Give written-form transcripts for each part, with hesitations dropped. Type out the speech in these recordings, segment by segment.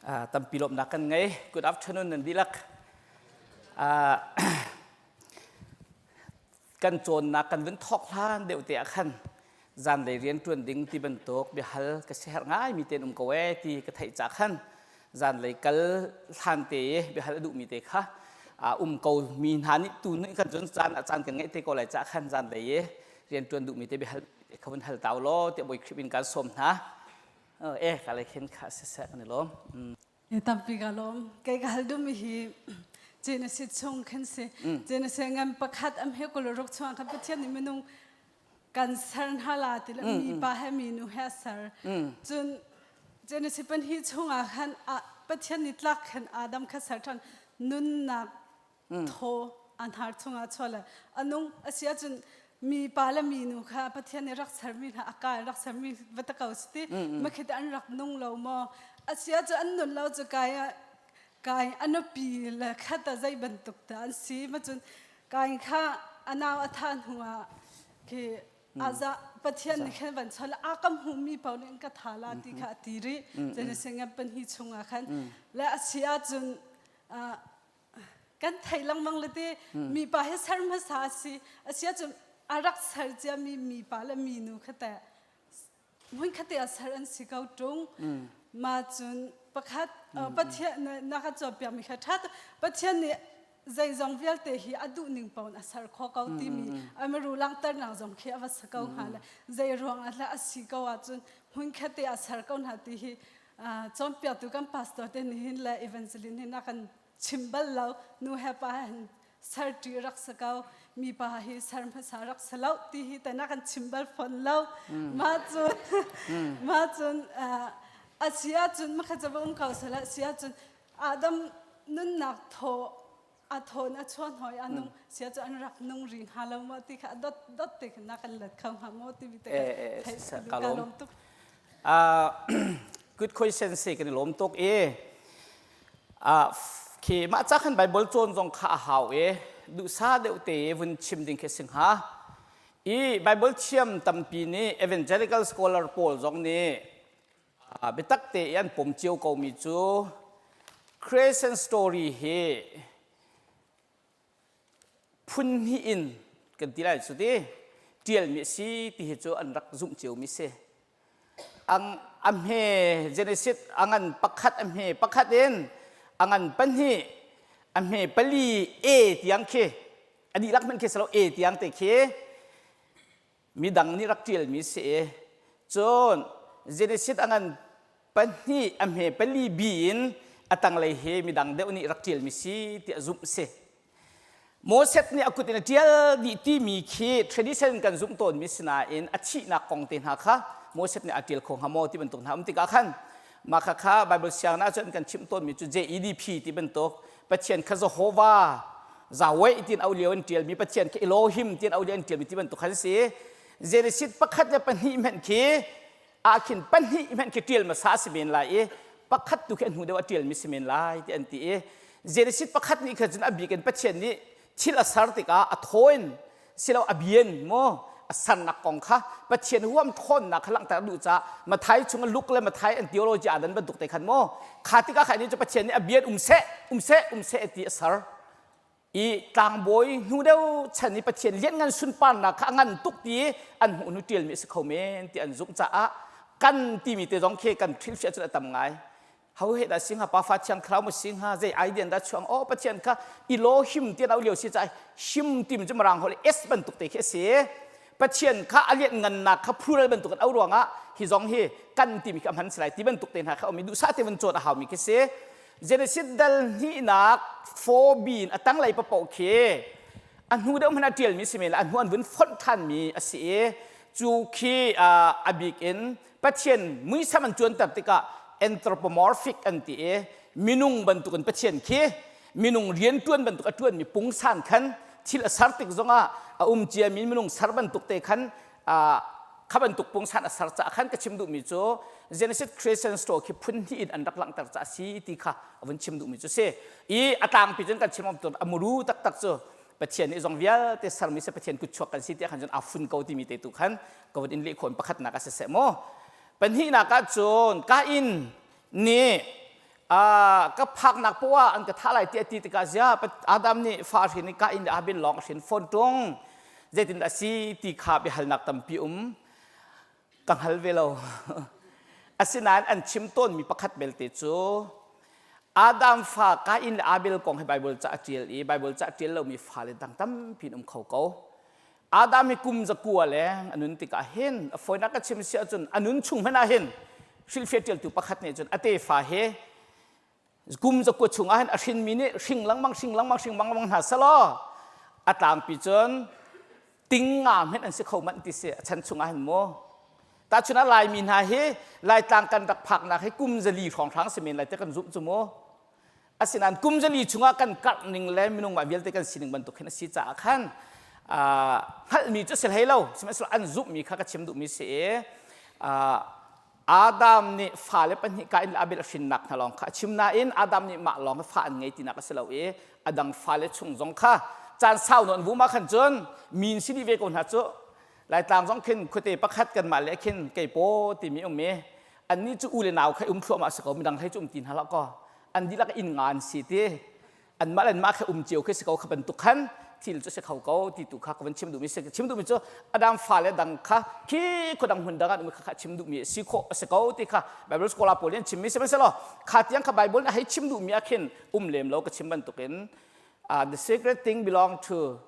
Tampi lawmhnak kan ngei. Good afternoon nan dihlak. Kan cawnnak kan vun thawk hlan deuh te ah khan zanlei rian ṭuan ding ti bantuk biahal ka siaherh ngaimi te an um ko ee ti ka theih ca khan zanlei kal hlan te i biahal a duhmi te kha um ko mi hna nih tu nih kan cun caan ah caan kan ngeih te ko lai ca khan zanlei i rian ṭuan duhmi te biahal kha vun hal tau law tiah Bawi Khrih in kan sawm hna. E ka lei khin kha siseh kan i lawm. Tampi ka lawm. Kei ka hal dumi hi Genesis chung khan si. Genesis ngan pakhat am he kul ruk chung khan Pathian nih minung kan ser hna la ti le mi pa he mi nu he ser. Cun Genesis pan hi chungah khan Pathian nih tlak khan Adam kha ser ṭhan nunnak thaw an har chungah chuah le a nung a si ahcun mi pa le mi nu kha Pathian nih rak sermi hna a ka rak sermi va ta ko si ti makhit an rak nung lo maw a si ahcun an nun lo cu kai kai a nupi le khat a zei bantuk ta an si ma cun kai kha a nau a thah hnu ah khi aza Pathian nih khan van chol a kam hmuhmi paoh nih an ka tha la ti kha a ti rih Genesis ngan pan hi chungah khan le a si ahcun Kan theih lengmang le ti mipa hi ser hmasa a si. A si ahcun a rak ser ciami mipa le minu kha teh hmunkhat te ah ser an si ko ṭung. Ma cun pakhat Pathian na ka cawnpiakmi kha ṭha tuk. Pathian nih zeizong vialte hi a duh ning paoh in a ser khawh ko timi a miru langhternak zong khi a va si ko hnga le zei ruang ah dah a si ko ahcun hmunkhat te ah ser ko hna ti hi cawnpiaktu kan pastor te nih hin le evangelist hin a kan chim bal lo nu he pa he hin serṭi rak si ko mi pa hi ser hmasa rak si lo ti hi te na kan chim bal fawn lo mah cun mah cun a si ahcun makhat cu va um ko seh si ahcun Adam nunnak thaw a thawn a chuah hoi a nung sia cu an rak nung ri hnga lo maw ti kha dot dot te khan na kan let kho hnga maw ti te ka lawm tuk good question si kan i lawm tuk i khi mah ca khan Bible cawn zong kha a hau i duhsa deuh te vun chim ding khi si hnga i Bible thiam tampi nih evangelical scholar pawl zong nih Biatak te i an pom cio komi cu creation story hi phun hnih in kan ti lai cu ti ṭialmi a si ti hi cu an rak zumh ciomi si. Ang a hme Genesis a ngan pakhat a hme pakhat in a ngan pahnih a hme pali A tiang khi a dihlak hmanh khi si lo A tiang te khi midang nih rak ṭialmi si i cun Genesis a ngan pahnih a hme pali bi in a tanglei hi midang deuh nih rak ṭialmi si tiah zumh si. Moses nih a kut in a ṭial dih timi khi tradition kan zumh tawnmi si nain a thihnak kong te hna kha Moses nih a ṭial kho hnga maw ti bantuk hna um tikah khan mah kha kha Bible sianginn ahcun kan chimh tawnmi cu JEDP ti bantuk Pathian kha Jehovah Yahweh tiin au lio in ṭialmi Pathian kha Elohim tiin au lio in ṭialmi ti bantuk khan si. Genesis pakhat le pahnih hmanh khi ah khin pahnih hmanh khi ṭial hmasa a si men lai i pakhat tu khi a hnu deuh a ṭialmi si men lai ti an ti i Genesis pakhat nih khan cun a bik in Pathian nih thil a ser tikah a thaw in silo a bien maw a sernak kong kha Pathian huam ṭhawnnak kha langhter a duh caah Mathai chung Luke le Mathai an theology aa dan bantuk te khan maw kha tikah khan cu Pathian nih a bien um seh um seh um seh ti a ser i tlangbawi hnu deuh chan i Pathian lianngan sunparnak kha a ngan tuk ti an hmuh hnu ṭialmi a si kho men ti an zumh caah kan timi te zong khi kan hrilhfiah cun a tam ngai ho he dah si hnga pafa thiang thlarau maw si hnga zei idea dah chuang oh pathian kha Elohim ti au lio si ca him tim cu marang hol s bantuk te khi a si pathian kha a lian ngannak kha plural bantuk an au ruangah hi zong hi kan timi kha hman silai ti bantuk te hna kha um i duhsah te van cawn a haumi khi si Genesis dal hnihnak 4b in a tanglei papoh khi a hnu deuh hmanh a ṭialmi si men la a hnu an vun fonh ṭhanmi a si i cu khi a bik in Pathian muisam an cuanter tikah anthropomorphic an ti i minung bantukin Pathian khi minung rianṭuan bantuk a ṭuanmi pungsan khan thil a ser tik zongah a um ciami minung ser bantuk te khan kha bantuk pungsan a ser caah khan ka chim duhmi cu Genesis creation story khi phun hnih in an rak langhter caah si ti kha a vun chim duhmi cu si i a tlangpi cun kan chim awm a muru taktak cu Pathian nih zong vialte sermi si Pathian kutchuak kan si tiah khan cun aa fun ko timi te tu khan ka vun in leh khawh in pakhatnak ah siseh maw pahnihnak ah cun Kain nih Ka phaknak poah an ka thah lai ti a ti tikah zia Adam nih fa hrin i Kain le Abel lawng a hrin fawn ṭung. Zeitin a si ti kha biahalnak tampi um. Ka hngal ve lo. Asinain an chim tawnmi pakhat belte cu Adam fa Kain le Abel kong hi Bible ca a ṭial i Bible ca a ṭial lomi fale dang tampi in um kho ko. Adam hi kum 9 leng a nun tikah hin a fawinak ka chim si ahcun a nun chung hmanh ah hin hrilhfiah ṭialtu pakhat nih cun a tefa hi kum 9 chung ah hin a hrinmi nih hring lengmang hring lengmang hring lengmang hna selaw a tlangpi cun ting nga hmenh an si kho manh ti si a chan chung ah hin mu tahchun ah Laimi hna hi Laitlang kan rak phaknak hi kum 400 hrawnghrang si men lai te kan zumh cu mu. Asinain kum 400 chungah kan karh ning le minung mah vialte kan sining bantuk hin a si caah khan hngalhmi cu si hlei lo. Sihmanhsehlaw an zumhmi kha ka chim duhmi si i Adam nih fale pahnih Kain le Abel a hrinnak hna lawng kha a chim nain Adam nih mah lawng fa an ngei tinak a si lo i a dang fale chung zong kha caan sau nawn vum ah khan cun min si dih ve ko hna cu. Laitlang zong khin khuate pakhat kanmah le khin keipaw timi um i annih cu u le nau kha um thluahmah si ko midang hlei cu um ti hna hlah kaw an dihlak inn nga an si ti anmah le anmah kha um cio khi si ko kha bantuk khan thil cu si kho ko ti tu kha ka van chim duhmi si. Chim duhmi cu adang fale dang kha khi khuadang hmun dang ah um kha kha chim duhmi si khawh a si ko ti kha Bible scholar pawl nih an chimmi sihmanhsehlaw kha tiang kha Bible nih hei chim duhmi ah khin um lem lo. Ka chim bantukin the secret thing belong to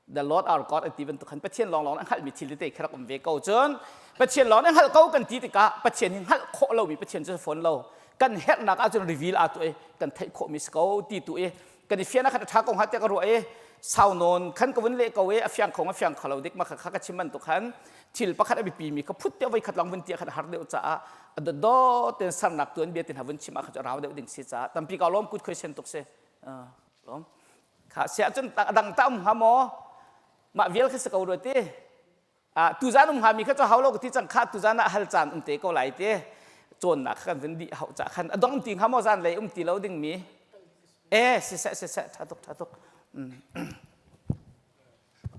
the Lord our God an ti bantuk khan Pathian lawnglawng nih hngalhmi thil tete khi rak um ve ko. Cun Pathian lawng nih hngalh ko kan ti tikah Pathian hi hngalh khawh lomi Pathian cu fawn lo. Kan herhnak ahcun reveal aa tuah i kan theih khawhmi si ko ti tu i kan i fian ah khan a ṭha ko hnga tiah ka ruah i sau nawn khan ka vun leh ko i a fiang kho a fiang kho lo dik ma kha ka chim bantuk khan thil pakhat a biapi mi kha phut te voi khat lawng vun ti khan a har deuh caah a dawt ten sarnak tuan bia tin ha vun chim ah khan cu rau deuh ding si caah tampi ka lawm kut khoi sen tuk si lawm. Kha siah cun a dang ta um hnga maw? Mah vial kha si ko rua ti. Tuzan um hngami kha cu hau lo ka ti cang kha tuzan ah hal caan um te ko lai ti. Cawnnak kha kan vun dih hau ca khan a dong ti hnga maw zan lei um ti lo ding mi? E siseh siseh tha tuk tha tuk.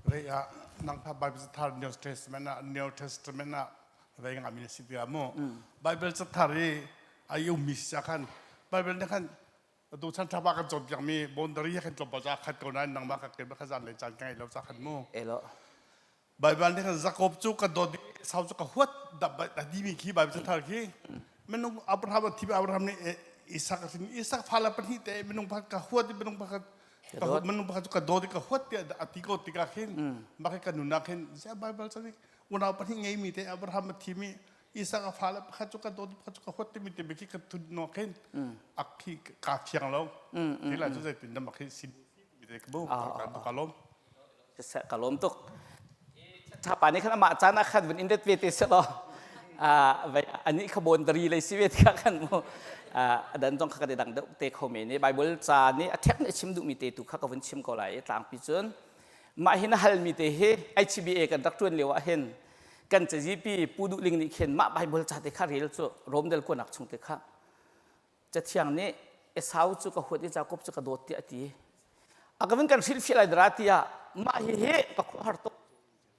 Rei ah nang pha Bible cathar New Testament ah New Testament ah rei nga mi si tia mu. Bible cathar i ai um mi si khan Bible ne khan Atu chan thapa kan cawnpiakmi boundary he kan tlawmpal ca khat ko nain nangmah ka kem kha zan lei caan ka ngei lo ca khan mu. Elo. Bible nih khan Jacob cu ka dawt Esau cu ka huat da dimi khi Bible cathar khi minung Abraham a thim Abraham nih Isak a hrin Isak fale pahnih te minung pakhat ka huat minung pakhat ka minung pakhat cu ka dawt ka huat tiah a ti ko tikah khin mah khi ka nunnak hin Bible chan unau pahnih ngeimi te Abraham a thim i Isak a fale pakhat cu ka dawt pakhat cu ka huat timi timi khi ka thut no khin ak khi ka fiang lo ti la cu zeitin dah khi sin te ka bu ka lom. Ka lom tuk. Thapa nih khan amah caan ah khan vun in ret ve te selaw ani kha bon dari lei si ve tikah khan mu adan zong kha ka dang deuh te kho me ni Bible ca nih a thek nih chim duhmi te tu kha ka vun chim ko lai i tlangpi cun mah hin a halmi te hi HBA kan rak ṭuan lio ah hin kan cazipi Pu Duh Ling nih khin mah Bible ca te kha rel cu Romdel kuanak chung te kha Cathiang nih Esau cu ka huat i Jakob cu ka dawt tiah a ti. A ka vun kan hrilhfiah lai dara tiah mah hi hi ka khuahar tuk.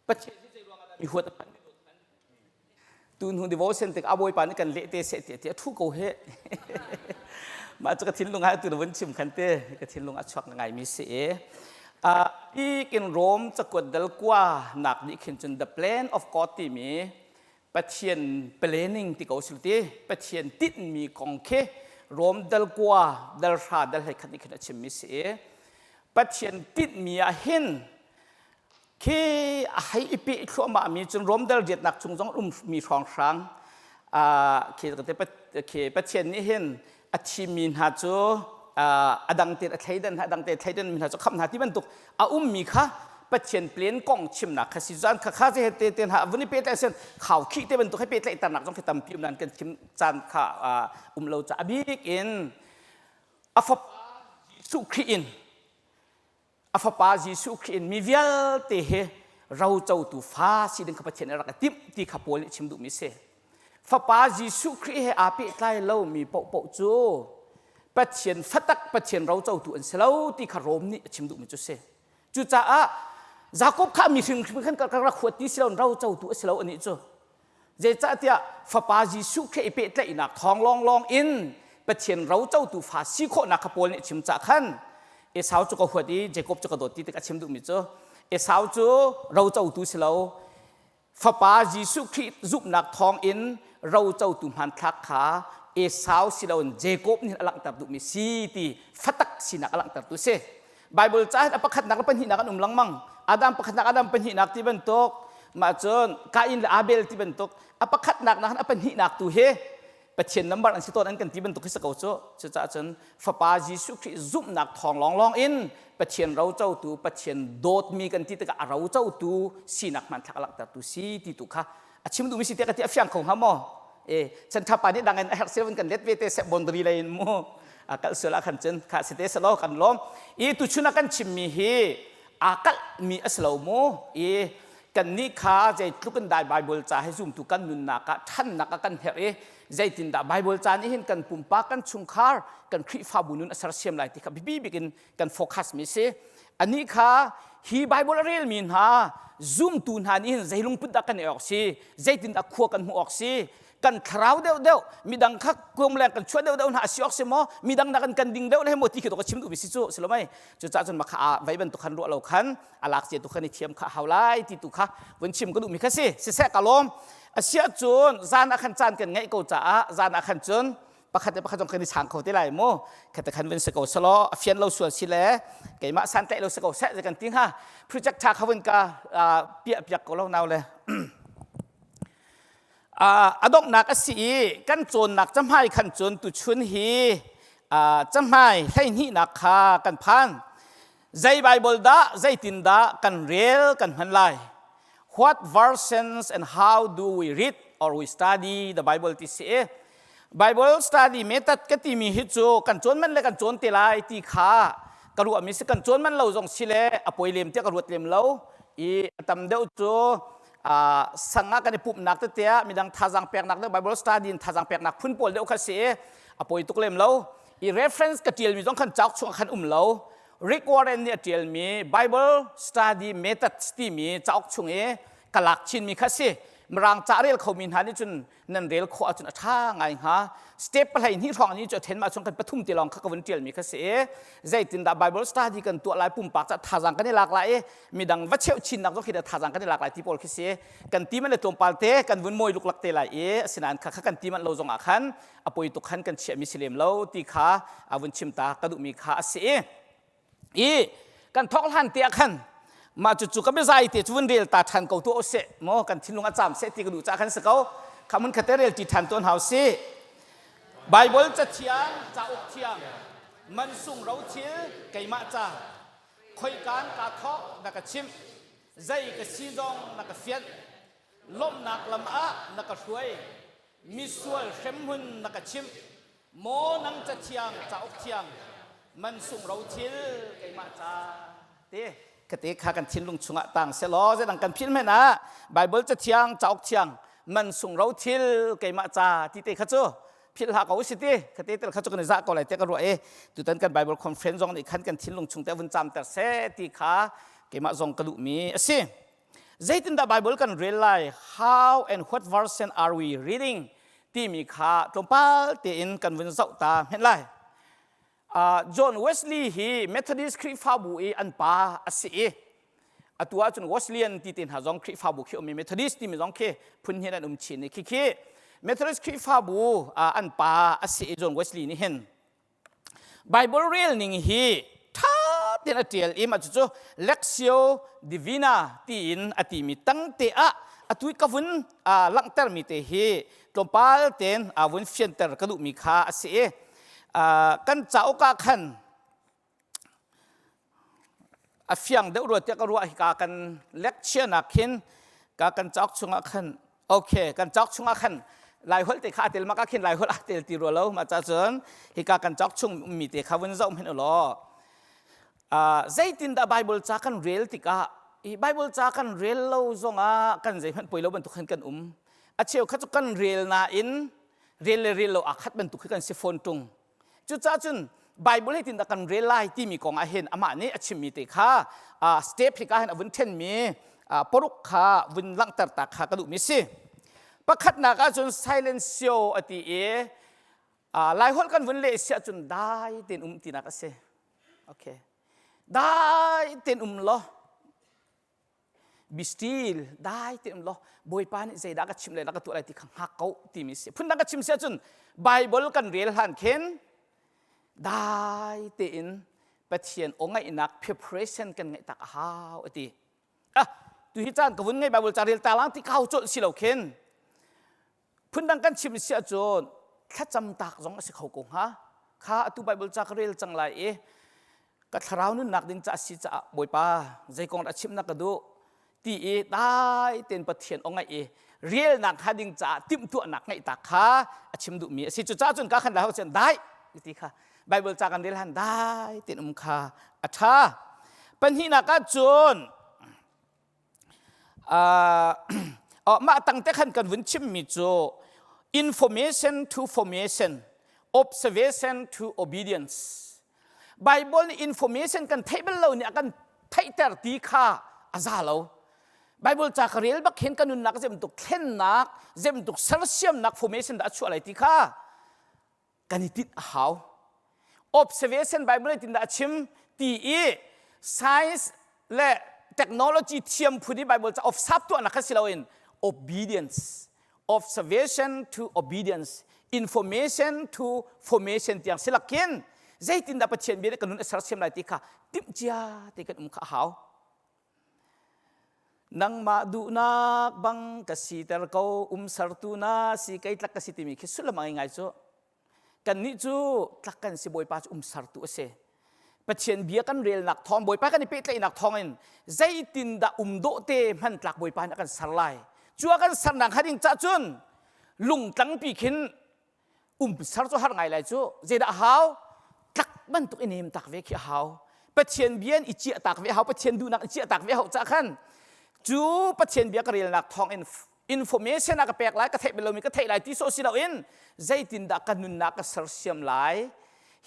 Pathian hi zei ruangah dah mi huat a hman mi dawt hman. Tu hnu devotion tik a bawipa nih kan leh te seh tiah ti a thu ko he. Mah cu ka thinlung ah tu na vun chim khan te ka thinlung a chuak ngai mi si i. Ikin Rom cakuat dal kua nak nih khin cun the plan of God timi Pathian planning ti ko sil ti Pathian tinhmi kong khi Rom dal kua dal hra dal hlei khat nih khin a chimmi si i Pathian tinhmi ah hin khi a hei i peh thluahmah mi cun Rom dal riatnak chung zong um mi hrawnghrang khi khi Pathian nih hin a thimmi hna cu a dang tein a thleidan hna a dang tein thleidan mi hna cu khamh hna ti bantuk a ummi kha Pathian plan kong chimnak kha si zan kha kha je te te hna vun i pehtlaih sen khau khih te bantuk he pehtlaih tarnak zong khi tampi um nan kan chim caan kha um lo ca a bik in a fapa Jesuh Khrih in A fapa Jesuh Khrih in mi vialte hi rocotu fa si ding kha Pathian nih a rak i timh ti kha Paul nih chim duhmi a si. Fapa Jesuh Khrih he aa pehtlai lomi paohpaoh cu Pathian fatak Pathian rocotu an si lo ti kha Rom nih a chim duhmi cu a si. Cucaah Jakob kha mi hrimhrim khan ka rak huat ti si lo rocotu a si lo anih cu. Zeicahtiah Fapa Jesuh Khrih i pehtlaihnak thawng lawnglawng in Pathian rocotu fa si khawhnak kha Paul nih a chim cah khan Esau cu ka huat i Jacob cu ka dawt ti tik a chim duhmi cu Esau cu rocotu si lo Fapa Jesuh Khrih zumhnak thawngin rocotu hmanthlak kha Esau si loin Jakob nih a langhter duhmi si ti fatak sinak a langhtertu si. Bible ca a pakhatnak le pahnihnak an um lengmang. Adam pakhatnak, Adam pahnihnak ti bantuk, mah cun Kain le Abel ti bantuk, a pakhatnak nak a pahnihnak tu hi Pathian number an si tawn an kan ti bantuk hi si ko cu. Cucaah cun Fapa Jesuh Khrih zumhnak thawng lawnglawng in Pathian rocotu, Pathian dawtmi kan ti tikah a rocotu sinak hmanthlak a langhtertu si ti tu kha a chim duhmi si tiah ka ti a fiang kho hnga maw? E chan thapa nih dang in a herh sil kan let ve te seh boundary lei in mu a kalh sual ah khan cun kha si te selaw kan lawm i tuchun ah kan chimmi hi aa kalhmi a si lo mu i kannih kha zeitluk in dai Bible ca hi zumtu kan nunnak ah ṭhannak ah kan herh i zeitindah Bible ca nih hin kan pumpak kan chungkhar kan Khrihfabu nun a sersiam lai ti kha biapi bik in kan focus mi si anih kha hi Bible a relmi hna zumtu hna nih hin zei lungput dah kan i awk si zeitindah khua kan hmuh awk si kan thlarau deuh deuh midang kha kuam leng kan chuah deuh deuh hna a si awk si maw midang nak kan ding deuh le maw ti khi to ka chim duhmi si cu si lo mei cucaah cun makha a vei bantuk khan ruah lo khan a lak cia tu khan i thiam kha hau lai ti tu kha vun chim ka duhmi kha si siseh ka lawm a si ahcun zan ah khan caan kan ngeih ko caah zan ah khan cun pakhat le pakhat zong kan i chang kho te lai mu khata khan vun si ko selaw a fian lo sual si le keimah san tlaih lo si ko seh kan ti hnga project tha kha vun ka piah piak ko lo nau le a donghnak a si i kan cawnnak cahmai khan cun tuchun hi cahmai hleihnihnak kha kan phan Zei Bible dah zeitindah kan rel kan hman lai? What versions and how do we read or we study the Bible ti si i Bible study method ka timi hi cu kan cawn man le kan cawn te lai ti kha ka ruahmi si kan cawn man lo zong si le a poi lem tiah ka ruat lem lo i a tam deuh cu sang ah kan i pumhnak tete ah midang thazaang peknak deuh Bible study in thazaang peknak phun pawl deuh kha si i a poi tuk lem lo i reference ka ṭialmi zong khan cauk chungah khan um lo Rick Warren nih a ṭialmi Bible Study Methods timi cauk chung i ka lak chinmi kha si Mirang ca rel khomi hna nih cun nan rel khawh ahcun a ṭha ngai hnga step pahlei hnih hrawng nih cu a ṭhen mah chung kan pathum ti lawng kha ka vun ṭialmi kha si i zeitindah Bible study kan tuah lai pumpak ca thazaang kan i lak lai i midang va cheuh chinnak zong khi dah thazaang kan i lak lai ti pawl khi si kan ti man le tlawmpal te kan vun mawi luklak te lai i asinain kha kha kan ti manh lo zong ah khan a poi tuk khan kan chiahmi si lem lo ti kha a vun chim ta ka duhmi kha a si i kan thawk hlan te ah khan mah cucu ka biazai te cu vun rel ta ṭhan ko tuah usih maw kan thinlung a caam seh ti ka duh caah khan si ko kha mun khate rel ti ṭhan tuan hau si Bible cathiang cauk thiang mansung rothil keimah ca khoikan ka thawk na ka chimh zei ka si zong na ka fianh lawmhnak lam ah na ka hruai misual hremhmun na ka chimh maw nang cathiang cauk thiang mansung rothil keimah ca te kate kha kan thinlung chungah tang selaw zeidang kan philh men ah Bible cathiang cauk thiang mansung rothil keimah ca ti te kha cu philh hlah ko si ti khate tel kha cu kan i zah ko lai te ka ruah i tutan kan Bible conference zong nih khan kan thinlung chung te vun camter seh ti kha keimah zong ka duhmi a si Zeitindah Bible kan rel lai? How and what version are we reading? timi kha tlawmpal tein kan vun zoh ta hmenh lai. Uh, John Wesley hi Methodist Khrihfabu i an pa a si i atu ahcun Wesleyan ti te hna zong Khrihfabu khi um i Methodist timi zong khi phun hin an um chin i khi khi Methodist Khrihfabu uh, an pa a si i John Wesley nih hin Bible rel ning hi ṭha tein a ṭial i mah cucu Lectio Divina tiin a timi tangte ah atu i ka vun langhtermi te hi tlawmpal tein vun fianter ka duhmi kha a si i kan cauk ah khan A fiang deuh rua tiah ka ruah hika kan lecture nak khin ka kan cauk chungah khan okay kan cauk chungah khan Laiholh te kha a tel maka khin Laiholh a tel ti rua lo ma cha cun hika kan cauk chung mi te kha vun zoh hen law zeitin dah Bible ca kan rel tikah i Bible ca kan rel lo zongah kan zeihmanh poi lo bantuk khan kan um a cheu kha cu kan rel nain rel le rel lo aa khat bantuk khi kan si fawn tung Cucaah cun Bible hi tin dah kan rel lai timi kong ah hin amah nih a chimmi te kha step hika hin a vun ṭhenmi paruk kha vun langhter ta kha ka duhmi si. Pakhatnak ah cun silencio a ti i Laiholh kan vun leh si ahcun dai tein um tinak a si. Okay. Dai tein um law be still dai tein um law Bawipa nih zeidah ka chim lai ka tuah lai ti kha hngak ko timi si. Phundang ka chim si ahcun Bible kan rel hlan khin dai tein Pathian aw ngaihnak preparation kan ngeih tak a hau a ti. Ah, tu hi caan ka vun ngei Bible ca rel ta lang ti kau colh si lo khin Phundang kan chim si ahcun thlacam tak zong a si kho ko hnga. Kha atu Bible ca ka rel cang lai i ka thlarau nunnak ding ca a si caah Bawipa zei kong dah chimnak ka duh ti i dai tein Pathian aw ngaih i relnak hnga ding caah timhtuahnak ngeih tak kha a chim duhmi a si. Cucaah cun ka khan lai cun dai ti kha Bible ca kan rel han dai tein um kha a ṭha. Pahnihnak ah cun Uh, mah tang te khan kan vun chimmi cu information to formation, observation to obedience. Bible nih information kan theih bal lo nih a kan theihter ti kha a za lo. Bible ca ka rel bak hin ka nunnak zemtuk thlennak, zemtuk sersiamnak formation dah a chuah lai ti kha kan i tinh a hau. Observation Bible tin dah a chim ti i science le technology thiam phun i Bible ca observe tuahnak kha si loin obedience observation to obedience information to formation tiang silakin zeitindah Pathian bia nih kan nun a sersiam lai ti kha timhcia te kan um kha a hau. Nangmah duhnak bang ka siter ko umsertu na si kei tlak ka si timi khi sullam a ngei ngai cu. Kannih cu tlak kan si Bawipa cu umsertu a si. Pathian bia kan relnak thawng Bawipa kan i pehtlaihnak thawngin zeitindah um dawh te hman tlak Bawipa nih a kan ser lai. Cu a kan sernak hnga ding cah cun lungtlangpi khin um ser cu har ngai lai cu zeidah a hau tlak bantuk i nem tak ve khi a hau pathian bia in i ciah tak ve hau pathian duhnak i ciah tak ve hau ca khan cu pathian bia ka relnak thawng in information a ka pek lai ka theih bal lomi ka theih lai ti sawh si loin zeitindah ka nunnak ka sersiam lai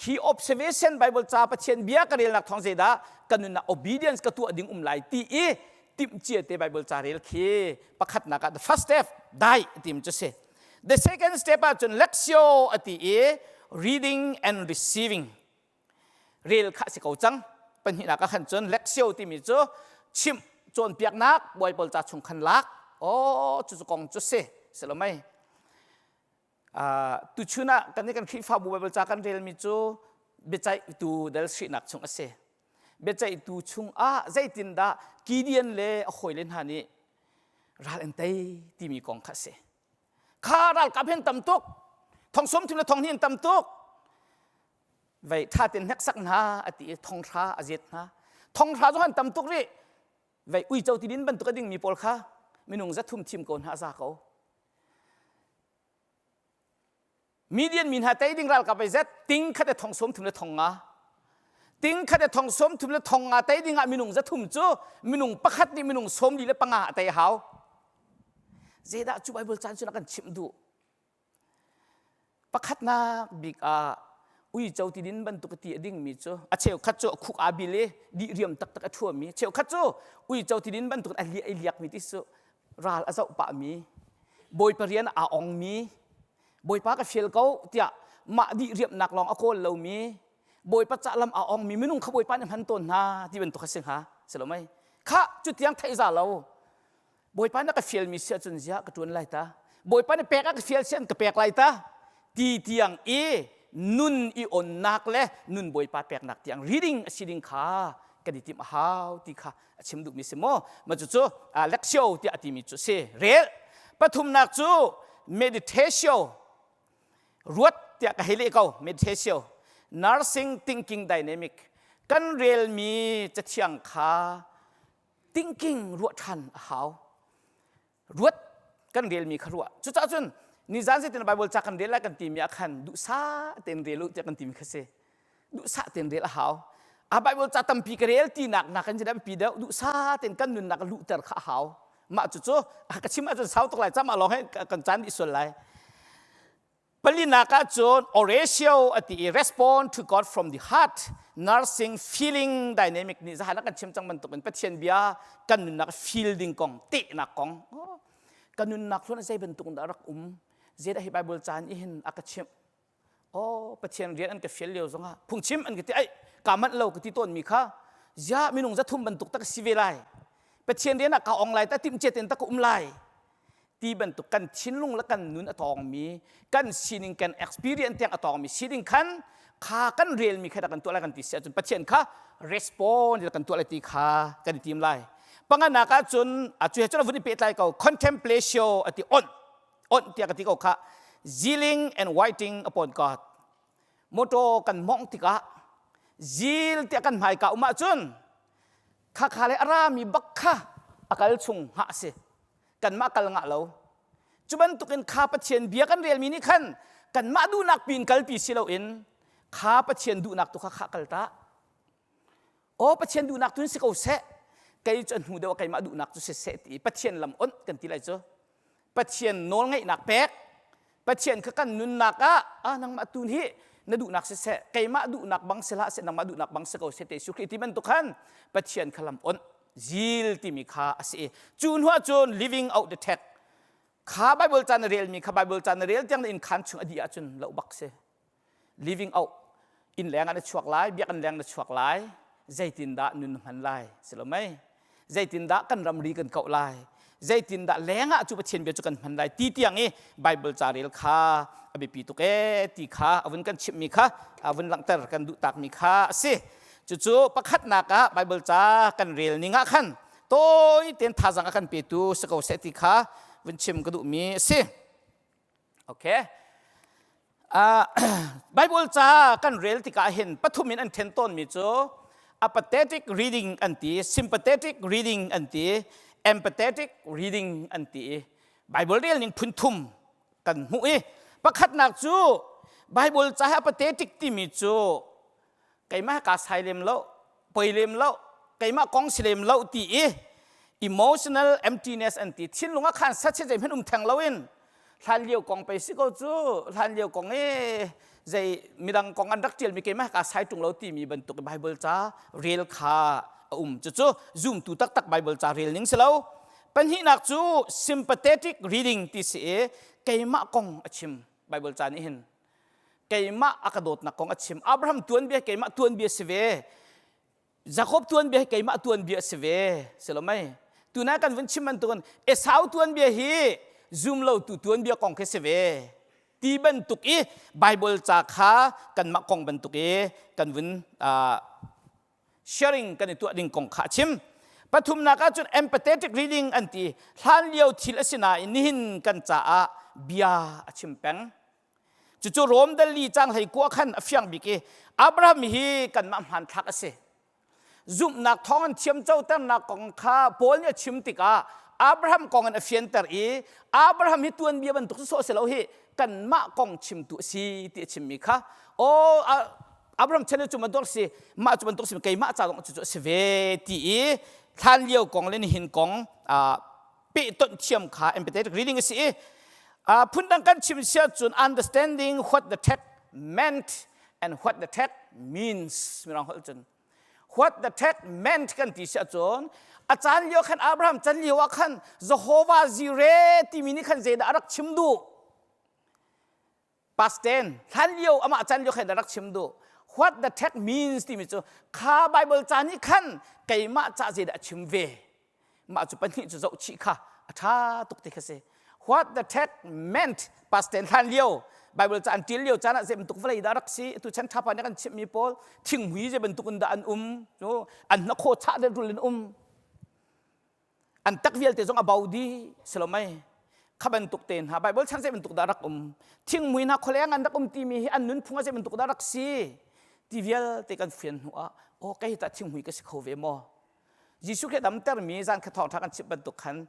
hi observation bible ca pathian bia ka relnak thawng zeidah ka nunnak obedience ka tuah ding um lai ti i timhcia te bible ca rel khi pakhatnak ah the first step dai tim cu si The second step ahcun lectio a ti i reading and receiving. Rel kha si ko cang. Pahnihnak ah khan cun lectio timi cu chimh cawnpiaknak Bible ca chung khan lak. Oh, cu cu kong cu si. Si lo mei. Uh, tuchun ah kan kan Khrihfabu Bible ca kan relmi cu biaceihtu dal sihnak chung a si. Biaceihtu chungah zeitindah Gideon le a hawile hna nih ral an tei timi kong kha a si. Kha ralkap hin tam tuk. Thong sawm thum le thong hin tam tuk. Vei tha ten hneksak hna a ti i thong hra a zet hna. Thong hra zong an tam tuk rih. Vei uico tidin bantuk a dingmi pawl kha minung zathum thim ko hna a za ko. Midian mi hna tei ding ralkap ei zet ting khat le thong sawm thum le thong nga ting khat le thong sawm thum le thong nga tei ding ah minung za thum cu minung pakhat nih minung sawm li le panga a tei hau zeidah cu Bible caan cu na kan chimh duh pakhatnak bik ah uico tidin bantuk ti a dingmi cu a cheukhat cu a khuk aa bil i dih riam taktak a ṭhuami cheukhat cu uico tidin bantuk a liah i liakmi ti cu ral a zoh pahmi bawipa rian aa ongmi Bawipa ka fial ko tiah mah dih riamnak lawng a kawl lomi Bawipa cah lam aa ongmi minung kha Bawipa nih hman tawn hna ti bantuk a si hnga si lo mei kha cu tiang theih za lo Bawipa nih ka fialmi si ahcun ziah ka ṭuan lai ta Bawipa nih pek a ka fial si an ka pek lai ta ti tiang i nun i onnak le nun Bawipa peknak tiang reading a si ding kha kan i timh a hau ti kha a chim duhmi si maw ma cucu lectio tiah a timi cu si rel pathumnak cu meditatio ruat tiah ka hei leh ko meditatio nursing thinking dynamic kan relmi cathiang kha thinking ruah ṭhan a hau ruat kan relmi kha ruah cucaah cun nizan zeitin Bible ca kan rel lai kan timi ah khan duhsah tein rel u tiah kan timi kha si duhsah tein rel a hau a Bible ca tampi ka rel tinak nakin cu pi deuh duhsah tein kan nunnak luhter kha a hau mah cucu ka chim ahcun sau tuk lai cam ah lawng he kan caan dih sual lai Palinak ahcun oratio a ti i respond to God from the heart nursing feeling dynamic nih zahan ah kan chim cang bantuk in Pathian bia kan nunnak feel ding kong tehnak kong kan nunnak hluan zei bantuk dah rak um zeidah hi Bible caan i hin a ka chimh. Oh, Pathian rian an ka fial lio zongah phungchim an ka ti ai ka manh lo ka ti tawn mi kha ziah minung zathum bantuk tak si ve lai. Pathian rian ah ka ong lai ta timh ten ta ka um lai. Ti bantuk kan thinlung le kan nun a tawngmi kan sining kan experience tiang a tawngmi sining khan kha kan relmi kha kan tuah lai kan ti si ahcun Pathian kha respond kan tuah lai ti kha kan i tim lai. Panganak ahcun a cu he cun a vun i pehtlai ko contemplatio ati on on tiah ka ti ko kha zealing and waiting upon God motor kan mongh tikah zil tiah kan hmaika um ahcun khakha le a rami bak kha a kal chung hngah a si kanmah kal ngah lo cu bantukin kha Pathian bia kan relmi nih khan kanmah duhnak pin kalpi si loin kha Pathian duhnak tu kha khah kal ta Aw Pathian duhnak tun si ko seh. Kei cu hnu deuh keimah duhnak cu si seh ti Pathian lam onh kan ti lai cu. Pathian nawl ngeihnak pek. Pathian kha kan nunnak ah ah nangmah tun hi na duhnak si seh keimah duhnak bang si hlah seh nangmah duhnak bang si ko seh te Jesuh Khrih ti bantuk khan Pathian kha lam onh zil timi kha a si i cu hnu ah cun living out the text kha Bible ca na relmi kha Bible ca na rel tiang na inn khan chung a dih ahcun loh bak si living out inn leng ah na chuak lai biakinn leng na chuak lai zeitindah nun na hman lai si lo mei zeitindah kan ramri kan kauh lai zeitindah leng ah cu Pathian bia cu kan hman lai ti tiang i Bible ca rel kha a biapi tuk ee ti kha a vun kan chimhmi kha a vun langhter kan duh takmi kha a si cucu pakhatnak ah Bible ca kan rel ning ah khan tawi tein thazang a kan petu si ko seh ti kha vun chim ka duhmi a si Okay. Bible ca kan rel tikah hin pathum in an then tawnmi cu apathetic reading an ti, sympathetic reading an ti, empathetic reading an ti. Bible rel ning phun thum kan hmuh i pakhatnak cu Bible ca hi apathetic timi cu keimah kaa sai lem lo poi lem lo keimah kong si lem lo ti i emotional emptiness an ti thinlung ah khan sat zei hmanh um theng lo in hlan lio kong pei si ko cu hlan lio kong i zei midang kong an rak tial mi keimah kaa sai tung lo timi bantuk Bible ca rel kha a um cucu zumtu taktak Bible ca rel ning si lo pahnihnak cu sympathetic reading ti si i keimah kong a chim Bible ca nih hin keimah a ka dawtnak kong a chim Abraham tuanbia keimah tuanbia si ve Jakob tuanbia hi keimah tuanbia si ve si lo mei tunai kan vun chim bantukin Esau tuanbia hi zum lo tu tuanbia kong khi si ve ti bantuk i Bible ca kha kanmah kong bantuk i kan vun sharing kan i tuah ding kong kha a chim pathumnak ahcun empathetic reading an ti hlan lio thil a si nain nihin kan caah bia a chim peng cucu Rom dali cang hlei kua khan a fiang bik i Abraham hi kanmah hmanthlak a si zumhnak thawng in thiam coternak kong kha Paul nih a chim tikah Abraham kong in a fianter i Abraham hi tuanbia bantuk sawh si lo hi kanmah kong chimtu a si ti a chimmi kha aw Abraham chan cu bantuk si mah cu bantuk si keimah ca zong cu a si ve ti i thlan lio kong le nihin kong pehtonh thiam kha empathetic reading a si i phundang kan chim sia cun understanding what the text meant and what the text means mirang holh cun what the text meant kan ti sia cun a caan lio khan Abraham chan lio ah khan Jehovah Jireh timi nih khan zeidah a rak chim duh Past tense hlan lio amah chan lio khan rak chim duh what the text means timi cu kha Bible ca nih khan keimah ca zeidah a chim ve mah cu pahnih cu zoh chih kha a ṭha tuk ti kha si what the text meant past tense hlan lio Bible ca an ṭial lio caan ah zei bantuk vawlei dah rak si tu chan ṭhapa nih kan chimhmi pawl thinghmui zei bantuk in dah an um an hnakhaw chah le rul in um an tak vialte zong a bo dih si lo mei kha bantuk te hna Bible chan zei bantuk dah rak um thingmui hna khualeng an rak um timi hi an nunphung ah zei bantuk dah rak si ti vialte kan fian hnu ah aw kei tah thinghmui ka si kho ve maw Jesuh Khrih damtermi zan kha thawngṭha kan chimh bantuk khan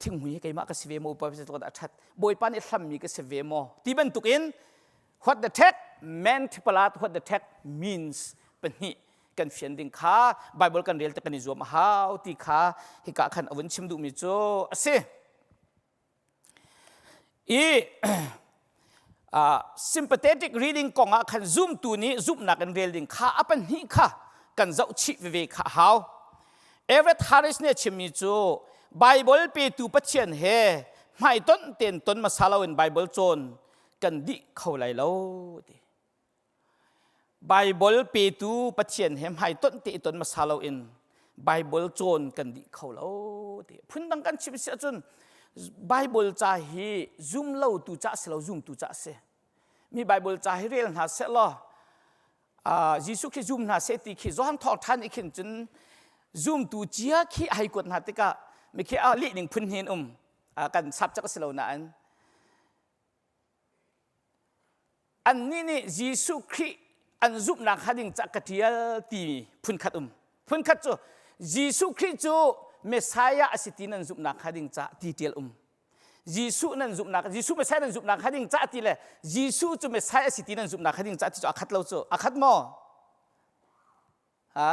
thinghmui hi keimah ka si ve maw Bawipa dah a ṭhat Bawipa nih hlammi ka si ve maw ti bantuk in what the text meant palat what the text means pahnih kan fian ding kha Bible kan rel te kan i zuam a hau ti kha hika khan a vun chim duhmi cu a si. I sympathetic reading kong ah khan zumtu nih zumhnak in rel ding kha a pahnih kha kan zoh chih veve kha a hau. Everett Harris nih a chimmi cu Bible petu Pathian he hmaitonh tein ton hmasa loin Bible cawn kan dih kho lai lo ti. Bible petu Pathian he hmaitonh te ton hmasa loin Bible cawn kan dih kho lo ti. Phundang kan chim si ahcun Bible ca hi zum lo tu ca si lo zumtu ca si. Mi Bible ca hi rel hna seh law Jesuh khi zum hna seh ti khi Johan thawngṭha nih khin cun zumtu cia khi a hei kuat hna tikah mikhi a lih ning phun hin um kan sap cak a si lo nain Annih nih Jesuh Khrih an zumhnak hnga ding cah ka ṭial timi phunkhat um. Phunkhat cu Jesuh Khrih cu Messiah a si ti nan zumhnak hnga ding cah ti ṭial um. Jesuh nan zumhnak Jesuh Messiah nan zumhnak hnga ding cah ti le Jesuh cu Messiah a si ti nan zumhnak hnga ding cah ti cu a khat lo cu. A khat maw? Ha?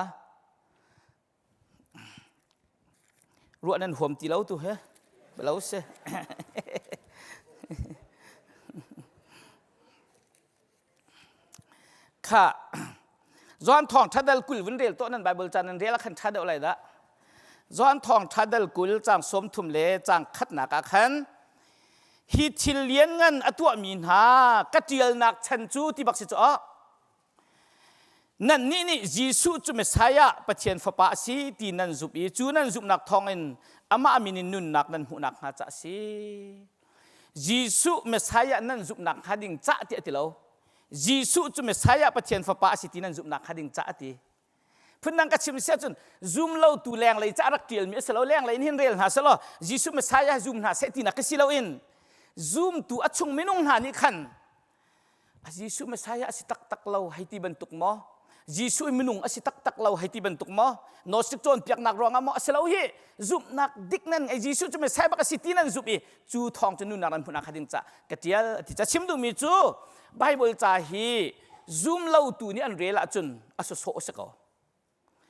Ruah nan huam ti lo tu he lo si. Kha John thawng ṭha kul vun rel to nan Bible ca nan rel a khan ṭha deuh lai dah. John thawng ṭha kul cang 30 le cang khatnak ah khan hi thil lianngan a tuahmi hna ka ṭialnak chan cu ti bak si cu Nannih nih Jesuh cu Messiah Pathian Fapa a si ti nan zumh i cu nan zumhnak thawngin amah min in nunnak nan hmuh nakhnga ca a si. Jesuh Messiah nan zumhnak hnga ding cah tiah a ti lo. Jesuh cu Messiah Pathian Fapa a si ti nan zumhnak hnga ding cah a ti. Phundang ka chim si ahcun zum lotu lenglei ca rak ṭialmi a si lo lenglei in hin rel hna selaw Jesuh Messiah zum hna seh tinak ka si loin zumtu a chung minung hna nih khan Jesuh Messiah a si taktak lo hei ti bantuk maw? Jesuh i minung a si taktak lo hei ti bantuk maw? Gnostic cawnpiaknak ruangah maw a si lo hi zumhnak dik nan ngei Jesuh cu Messiah bak a si ti nan zumh i cu thawng cu nunnak nan hmuhnak kha ding ca ka tial a ti ca chim duhmi cu Bible ca hi zum lotu nih an rel ahcun a sawsawh a si ko.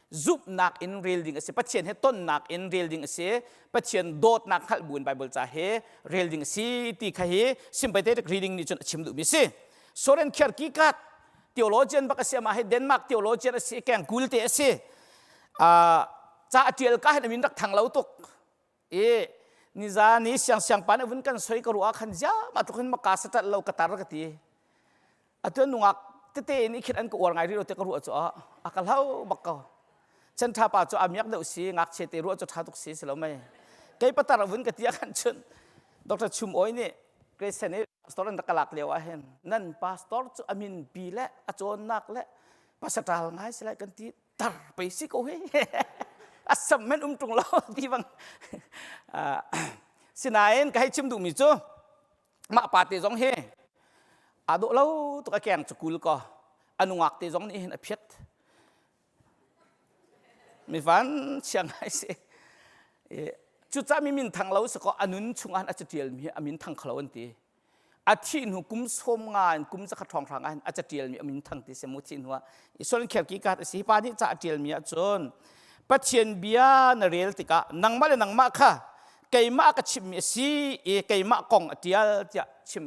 Zumhnak in rel ding a si. Pathian he tonnak in rel ding a si. Pathian dawtnak hngalh bu in Bible ca he rel ding a si ti kha hi sympathetic reading nih cun a chim duhmi a si. Soren Kierkegaard theologian bak a si amah hi Denmark theologian a si keng kul te a si. Ca a tial ka hin a min rak thang lo tuk. I nizan i siang siang pa nih vun kan soi ka ruah khan ziam a tluk hin maka satat lo ka tar ka ti. Atu nungak tete in i khit an ka uar ngai rih lo te ka ruah cu a a ka hlau bak ko. Chan tha pa cu a miak deuh si ngakchia te ruah cu tha tuk si si lo mei. Kei patar vun ka ti ah khan cun Dr. Chum Oi nih Grace nih pastor an rak ka lak lio ah hin nan pastor cu a min pi le a cawnnak le pasatal ngai si lai kan ti tar pei si ko hi a sam men um ṭung lo ti bang sinain ka hei chim duhmi cu mah pa te zong hi aa dawh lo tuk a keng cu kul ko a nungak te zong nih hin a phiat mi van chia ngai si cucah mi min thang lo si ko a nun chungah a catial mi a min thang khalo an ti a thih hnu kum 50 in kum zakhat hrawnghrang ah a catialmi a min thang ti si mu thih hnu ah Soren Kierkegaard a si hi pa nih ca a tialmi ahcun Pathian bia na rel tikah nangmah le nangmah kha keimah ka chimmi a si i keimah kong a tial tiah chim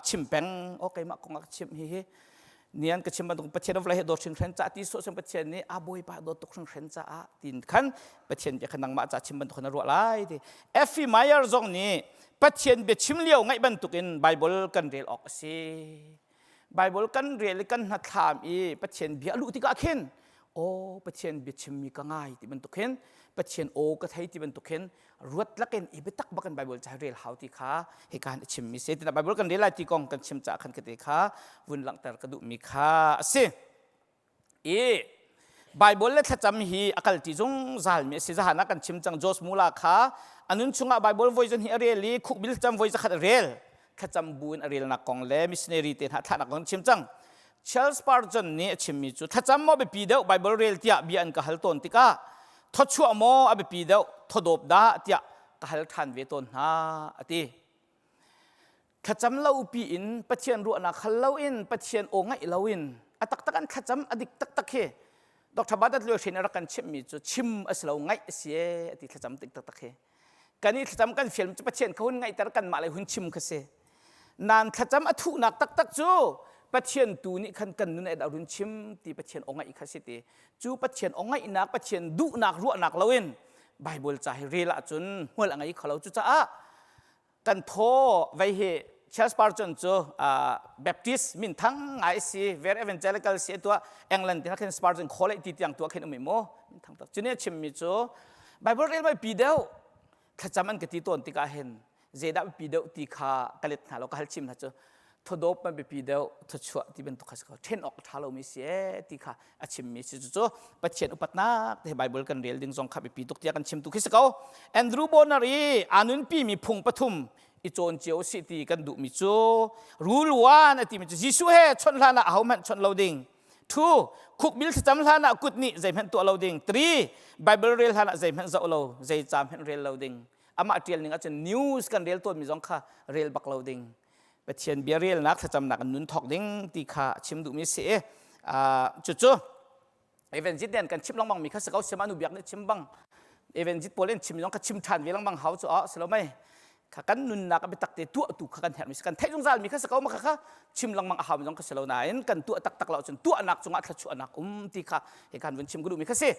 chim peng o keimah kong a ka chimh hi hi nian ka chim bantuk Pathian vawlei he dawt hringhren ca ti sawh Pathian nih a bawipa dawt tuk hringhren caah tin khan Pathian bia kha nangmah ca chim bantuk na ruah lai ti Effie Meyer zong nih Pathian bia chim lio ngaih bantukin Bible kan rel awk a si Bible kan rel i kan hnathlam i Pathian bia a luh tikah khin aw Pathian bia chimmi ka ngai ti bantuk hin Pathian aw ka thei ti bantuk hin ruat lakin i biatak bakin Bible ca rel hau ti kha hika han a chimmi si tina Bible kan rel lai ti kong kan chim caah khan kate kha vun langhter ka duhmi kha a si i Bible le thlacam hi a kal ti zungzal mi a si zahan ah kan chim cang Josh Mula kha a nun chungah Bible voi zan hi a rel i khukbil thlacam voi zakhat a rel thlacam bu in a relnak kong le missionary te hna thlahnak kong chim cang Charles Spurgeon nih a chimmi cu thlacam maw biapi deuh Bible rel tiah bia an ka hal tawn tikah thawchuah maw a biapi deuh thawdawp dah tiah ka hal ṭhan ve tawn hna a ti. Thlacam lo pi in Pathian ruahnak hal loin Pathian aw ngaih loin a taktak an thlacam a dik taktak hi Dr. Badat Lue Hrin a rak kan chimhmi cu chim a si lo ngaih a si ee a ti thlacam tik taktak hi. Kan i thlacam kan fial cu Pathian kha hun ngaihter kanmah lei hun chim kha si. Nan thlacam a thuhnak taktak cu Pathian tu nih khan kan nun a run chim ti Pathian aw ngaih kha si ti. Cu Pathian aw ngaihnak Pathian duhnak ruahnak loin Bible ca hi rel ahcun hmual a ngei kho lo. Cucaah kan thaw vei hi Charles Spurgeon cu Baptist minthang ngai si, very evangelical si tua England ti khin Spurgeon khole ti tiang tua khin umi mu minthang tak. Cuni a chimmi cu Bible rel mai pi deuh thlacam an ka ti tawn tikah hin zeidah biapi deuh ti kha ka let hna lo ka hal chim hna cu thodawp man biapi deuh thuchuah ti bantuk kha si ko then awk tha lomi si e ti kha a chimmi si cu Pathian upatnak te Bible kan rel ding zong kha biapi tuk tiah kan chim tu khi si ko Andrew Bonner i anun pi mi phung pathum i cawn cio si ti kan duhmi cu rule one a timi cu Jesuh he chawnh hlan ah ahohmanh chawnh lo ding Two, khukbil thlacam hlan ah kut nih zeihmanh tuah lo ding. Three, Bible rel hlan ah zeihmanh zoh lo, zei ca hmanh rel lo ding. Amah ṭial ning ahcun news kan rel tawnmi zong kha rel bak lo ding. Pathian bia relnak thlacamnak in nun thawk ding ti kha a chim duhmi si i cucu Evangelist nih an kan chimh lengmang mi kha si ko siam anu biak nih chim bang Evangelist pawl in chim zong kha chim ṭhan ve lengmang hau cu a si lo mei kha kan nunnak a biatak te tuah tu kha kan herhmi si kan theih zungzal mi kha si ko ma kha kha chim lengmang a hau mi zong kha si lo nain kan tuah taktak lo cun tuahnak cungah thluachuahnak um ti kha hi kan vun chim ka duhmi kha si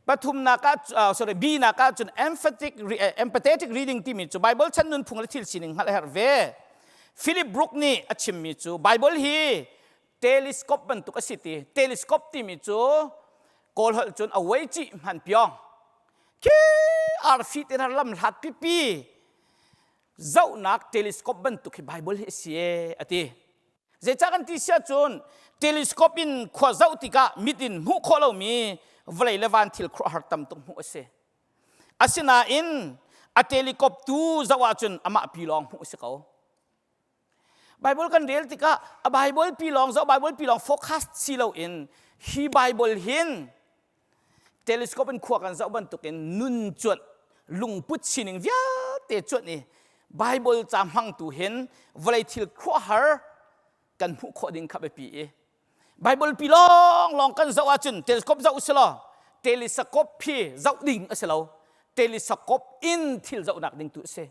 pathumnak ah sorry B nak ah cun emphatic empathetic reading timi cu Bible chan nunphung le thil sining hngalh a herh ve Philip Brook nih a chimmi cu Bible hi telescope bantuk a si ti telescope timi cu kawl holh cun a wei cih hman piong khi arfi te lam hlat pipi zohnak telescope bantuk hi Bible hi a si e a ti zeicah kan ti sia cun telescope in khua zoh tikah mit in hmuh khawh lomi vawlei le van thil khuaruahhar tam tuk hmuh a si asinain a telescope tu zoh ahcun amah pi lawng hmuh a si ko Bible kan rel tikah a Bible pi lawng zoh Bible pi lawng focus si loin hi Bible hin telescope in khua kan zoh bantukin nun cuanh lungput sining vialte cuanh i Bible ca hmangtu hin vawlei thil khuahar kan hmuh khawh ding kha biapi i Bible pi lawng lawng kan zoh ahcun telescope zoh si law telescope hi zoh ding a si lo telescope in thil zohnak ding tu a si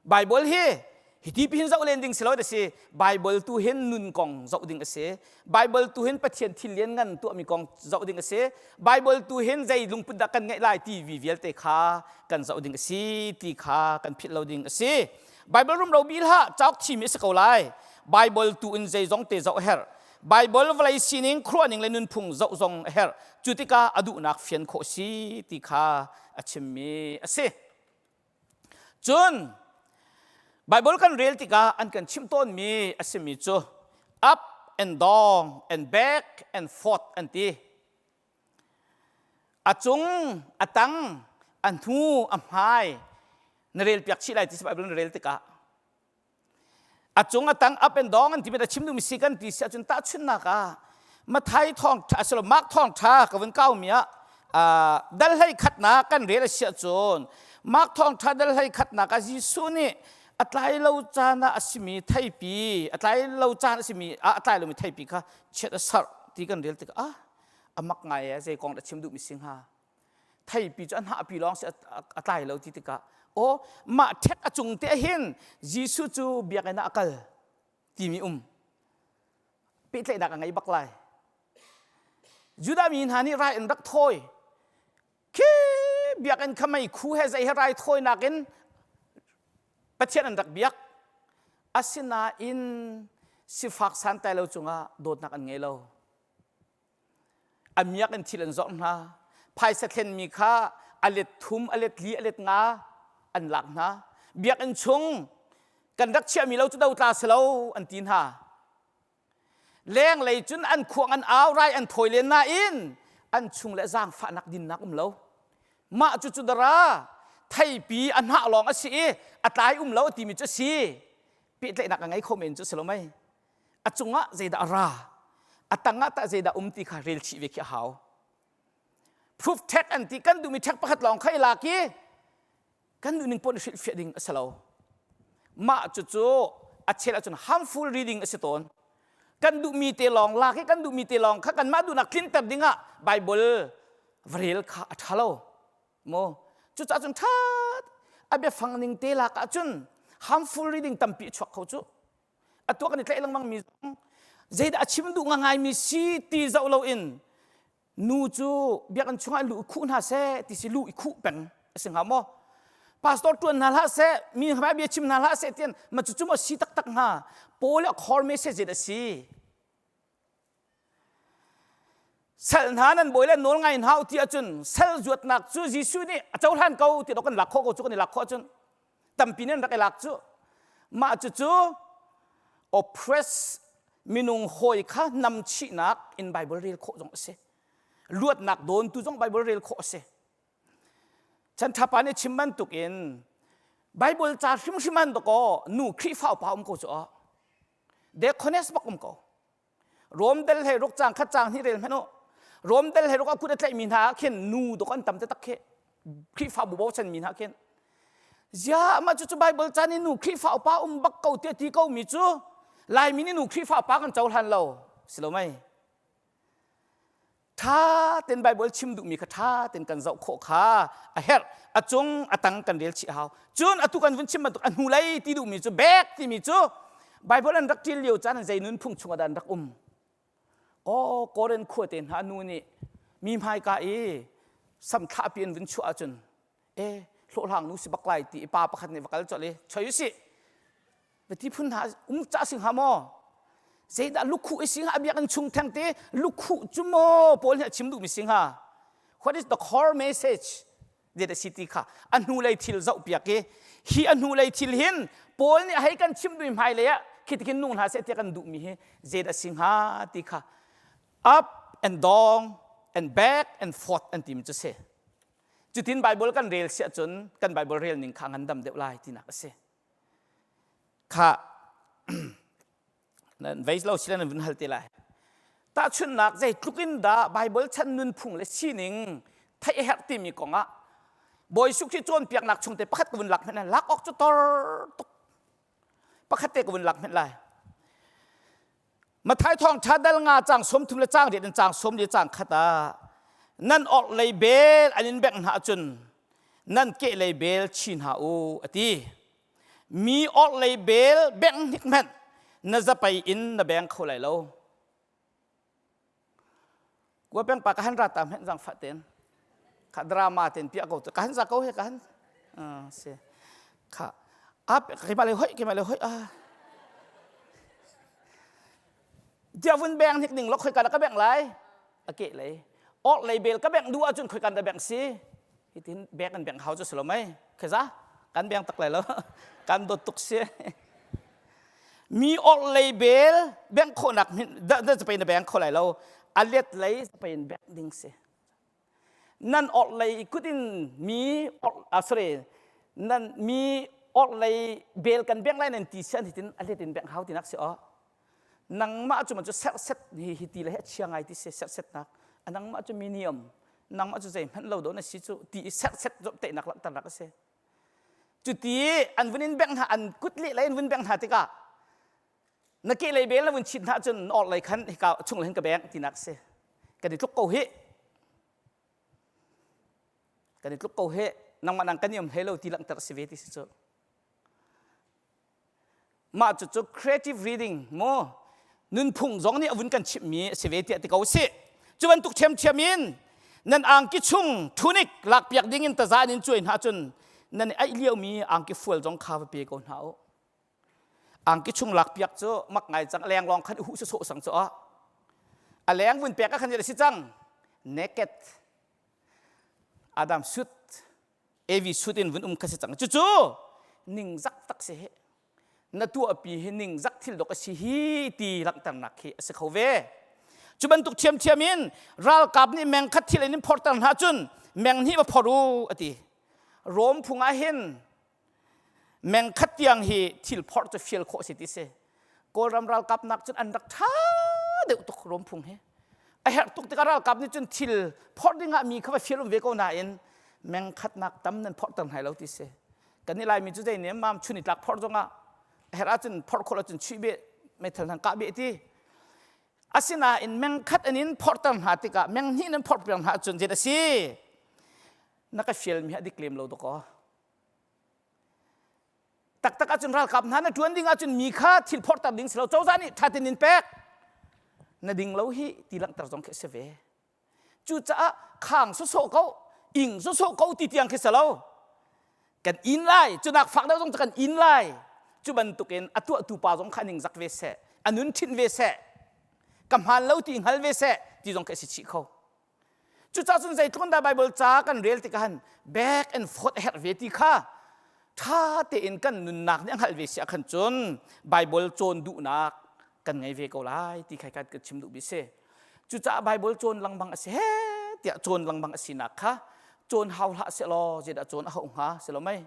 Bible hi hiti pihin zoh len ding si lo da si Bible tu hin nun kong zoh ding a si Bible tu hin Pathian thil lian ngan tuahmi kong zoh ding a si Bible tu hin zei lungput dah kan ngeih lai ti vi vialte kha kan zoh ding a si ti kha kan philh lo ding a si Bible rumro bil ha cauk thimi a si ko lai Bible tu in zeizong te zoh a herh Bible vawlei sining khuaruahning le nunphung zoh zong a herh cu tikah a duhnak fian khawh si ti kha a chimmi a si Cun Bible kan rel tikah an kan chimh tawnmi a simi cu up and down and back and forth an ti. A cung, a tang, a hnu, a hmai na rel piak chih lai ti si Bible na rel tikah. A cung a tang up and down an ti a chim duhmi si kan ti si ahcun tahchunhnak ah Mathai thawngṭha asilo Mark thawngṭha ka vun kaumi ah dal hlei khatnak kan rel a si ahcun Mark thawngṭha dal hlei khatnak ah Jesuh nih a tlai lo caan ah a simi theipi a tlai lo caan a simi a tlai lomi theipi kha chiat a sarh ti kan rel tikah ah a mak ngai e zei kong dah chim duhmi si hnga theipi cu a hnahpi lawng si a tlai lo ti tikah aw mah ṭhek a cung te hin Jesuh cu biakinn ah a kal timi um pehtlaihnak a ngei bak lai Judah mi hna nih rai an rak thawi khi biakinn kha mei khu he zei he rai thawinak in Pathian an rak biak asinain sifak santai lo cungah dawtnak an ngei lo A miak in thil an zorh hna. Phaisa thlenmi kha a let thum, a let li, a let nga an lak hna. Biakinn chung kan rak chiahmi lo cu dotla si lo an ti hna. Lenglei cun an khuang an au rai an thawi len nain an chung le zaangfahnak dinnak um lo. Mah cu cu dara theipi a hnah lawng a si i a tlai um lo timi cu a si. Pehtlaihnak a ngei kho men cu si lo mei. A cungah zeidah a ra a tangah tah zeidah um ti kha rel chih ve khi a hau proof text an ti kan duhmi text pakhat lawng kha i lak i kan duhning paoh nih hrilhfiah ding a si lo mah cucu a chel ahcun harmful reading a si tawn kan duhmi te lawng lak i kan duhmi te lawng kha kanmah duhnak tlinter dingah Bible va rel kha a ṭha lo mu cucaah cun ṭha a biafang ning te lak ahcun harmful reading tampi a chuak kho cu a tuah kan i tlaih lengmang mi zong zeidah a chim duh ngaingai mi si ti zoh loin nu cu biakinn chungah lu i khuh hna seh ti si lu i khuh peng a si hnga maw? Pastor tuan hna hlah seh, mi hmai bia chim hna hlah seh tian ma cu cu maw si taktak hnga? Paul a core message a si. Sal hna nan bawi le nawl ngai hna u ti ahcun sal zuatnak cu Jesuh nih a cohlan ko ti kan lak khawh ko cu kan i lak khawh ahcun tampi nih an rak i lak cu mah cucu oppress minung hawi kha namchihnak in Bible rel khawh zong a si luatnak dawntu zong Bible rel khawh a si chan ṭhapa nih chim bantukin Bible ca hrimhrim an dakaw nu Khrihfa upa um ko cu aw deaconess bak um ko Rom del he ruk cang khat cang hnih rel hmanh u. Rom del he ruk a kut a tlaihmi hna ah khin nu dok an tam te tak khi. Khrihfabu bochan mi hna khin. Zia mah cu cu Bible caan i nu Khrihfa upa um bak ko tiah ti ko mi cu Laimi nih nu Khrihfa upa kan cohlan lo. Si lo mei? Tha ten Bible chim duhmi kha tha ten kan zoh khawh kha a herh. A cung a tang kan rel chih hau. Cun atu kan vun chim bantuk a hnulei ti duhmi cu bek timi cu Bible an rak ṭil lio caan an zei nunphung chungah dah an rak um. Aw Korin khua te hna nu nih mi hmaika i samthlahpi an vun chuah ahcun e hlawhhlang nu si bak lai ti i pa pakhat nih va kal colh i choi usih va ti phun hna um ca si hnga maw zeidah lukhuh i si hnga a biakinn chung theng te lukhuh cu maw Paul nih a chim duhmi si hnga what is the core message det a si ti kha a hnulei thil zohpiak i hi a hnulei thil hin Paul nih hei kan chim duhmi hmailei ah khi tikhin nung hna seh tiah kan duhmi hi zeidah a si hnga ti kha up and down and back and forth an timi cu si cutin Bible kan rel si ahcun kan Bible rel ning kha ngandam deuh lai tinak a si kha nan vei lo sila nan vun hal te lai tahchunhnak zeitluk in dah Bible chan nunphung le sining theih a herh timi kong ah Bawi Jesuh Khrih cawnpiaknak chung te pakhat ka vun lak hmenh lai lak awk cu tor tuk pakhat te ka vun lak hmenh lai Mathai thawng ṭha dal nga cang som thum le cang riat in cang som li cang khat ah nan orh lei bel an in bengh hna ahcun nan keh lei bel chi hna u a ti Mi orhlei bel bengh hnik hmanh na zapei in na beng kho lai lo. Kua peng pa ka han ra ta hmenh zang fa ten. Kha drama ten pia ko ka han za ko he ka han. Ah si. Kha ap ke ma le hoi ke ma le hoi ah. Dia vun beng hnik ning lo khoi ka ka beng lai. A ke lei. Orhlei bel ka bengh duh ahcun khoi kan da bengh si. Hitin bek an bengh hau cu si lo mei kheza kan beng tak lai lo kan dawt tuk si mi orhlei bel bengh khawhnak da da na beng kho lai lo a let lei pain bengh ding si nan orhlei kut in mi ah sorry nan mi orhlei bel kan bengh lai nan ti sian hitin a let in bengh hau tinak si o nangmah cu man cu serhset hi hi ti le he chia ngai ti si serhsetnak a nangmah cu minium nangmah cu zeihmanh lo do na si cu ti i serhset zop tehnak langhternak a si cu ti an vun in bengh hna an kut leh lei an vun bengh hna tikah na ke lei bel na vun chit hna cun na or lei khan hika chung lei hin ka beng tinak si kan i tluk ko hi kan i tluk ko hi nangmah nang kan i um hlei lo ti langhter si ve ti si cu Mah cucu creative reading mu nunphung zong nih a vun kan chimhmi a si ve tiah ti ko sih. Cu bantuk ṭhiamṭhiam in nan angki chung tunic lakpiak ding in taza in cuai hna cun nan i aih liomi angki fual zong kha va pe ko hna u. Angki chung lakpiak cu mak ngai cang leng lawng khan i huh sawsawh sang cu a. A leng vun pek ah khan a si cang. Naked. Adam suit Evi sut in vun um kha si cang. Cucu ningzak tak si hi. Na tuahpi hi ningzak thil dok a si hi ti langhternak khi a si kho ve. Cu bantuk ṭhiamṭhiam in ralkap nih meng khat thil in phorter hna cun meng hnih va phor u a ti. Rom phung ah hin meng khat tiang hi thil phorh cu fial khawh si ti si. Kawlram ralkap nak cun an rak ṭha deuh tuk Rom phung hi. A herh tuk tikah ralkap nih cun thil phorh dingah mi kha va fial um ve ko nain meng khatnak tam nan phorhter hna lo ti si. Kan nih Laimi cu zei ne mam chun i tlak phorh zongah a herh ahcun phorh khawh ahcun chuih beh meithal hna kah beh ti. Asinain meng khat an in phorhter hna tikah meng hnih nan phorh piak hna ahcun zei a si? Na ka fialmi hi a dik lem lo dakaw. Taktak ahcun ralkap hna na ṭuan ding ahcun mi kha thil phorhter ding si lo cozah nih ṭha tein in pek na ding lo hi ti langhter zong khi a si ve. Cucaah khang sawsawh ko ing sawsawh ko ti tiang khi si lo. Kan in lai, cunak fak deuh zong cu kan in lai. Cu bantukin a tuahtu pa zong kha ningzak ve seh, a nun ṭhinh ve seh, ka hmaan lo ti hngal ve seh ti zong khi a si chih kho. Cucaah cun zeitluk in dah Bible ca kan rel tikah han back and forth a herh ve ti kha ṭha tein kan nunnak nih a hngalh ve si ah khan cun Bible cawn duhnak kan ngei ve ko lai ti kha kan chim duh bi si. Cucaah Bible cawn lengmang a si he tiah cawn lengmang a sinak kha cawn hau hlah sehlaw zeidah cawn a hauh hnga si lo mei?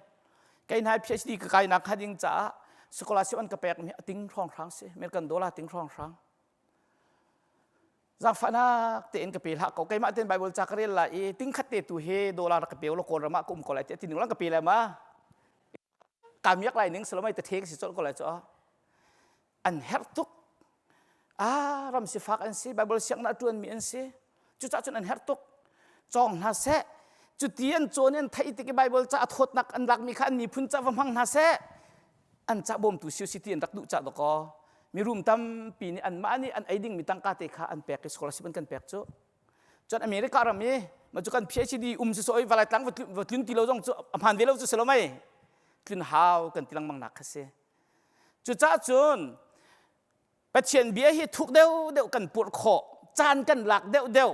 Kei hna PhD ka kainak hnga ding caah scholarship an ka pekmi a ting hrawnghrang si American dollar ting hrawnghrang. Zaangfahnak tein ka pe hlah ko keimah tein Bible ca ka rel lai i ting khat te tu hi dollar ka pe lo Kawlram ah ka um ko lai tiah ti ning lang ka pe lai ma ka miak lai ning salomai ta the ka si colh ko lai cu an herh tuk ah ram sifak an si Bible sianginn a tuan mi an si cucah cun an herh tuk cawng hna seh cuti an cawn an theih tik i Bible ca a thawtnak an lakmi kha an miphun ca va hmang hna seh an ca bawmtu si si ti an rak duh ca dakaw mirum tampi nih anmah nih an ei dingmi tangka te kha an pek i scholarship an kan pek cu cun America ram i ma cu kan PhD um si soi valai tlang va tlun ti lo zong cu a hmaan ve lo cu si lo mei tlun hau kan ti lengmang nak kha si cucaah cun Pathian bia hi thuk deuhdeuh kan purh khawh, caan kan lak deuhdeuh,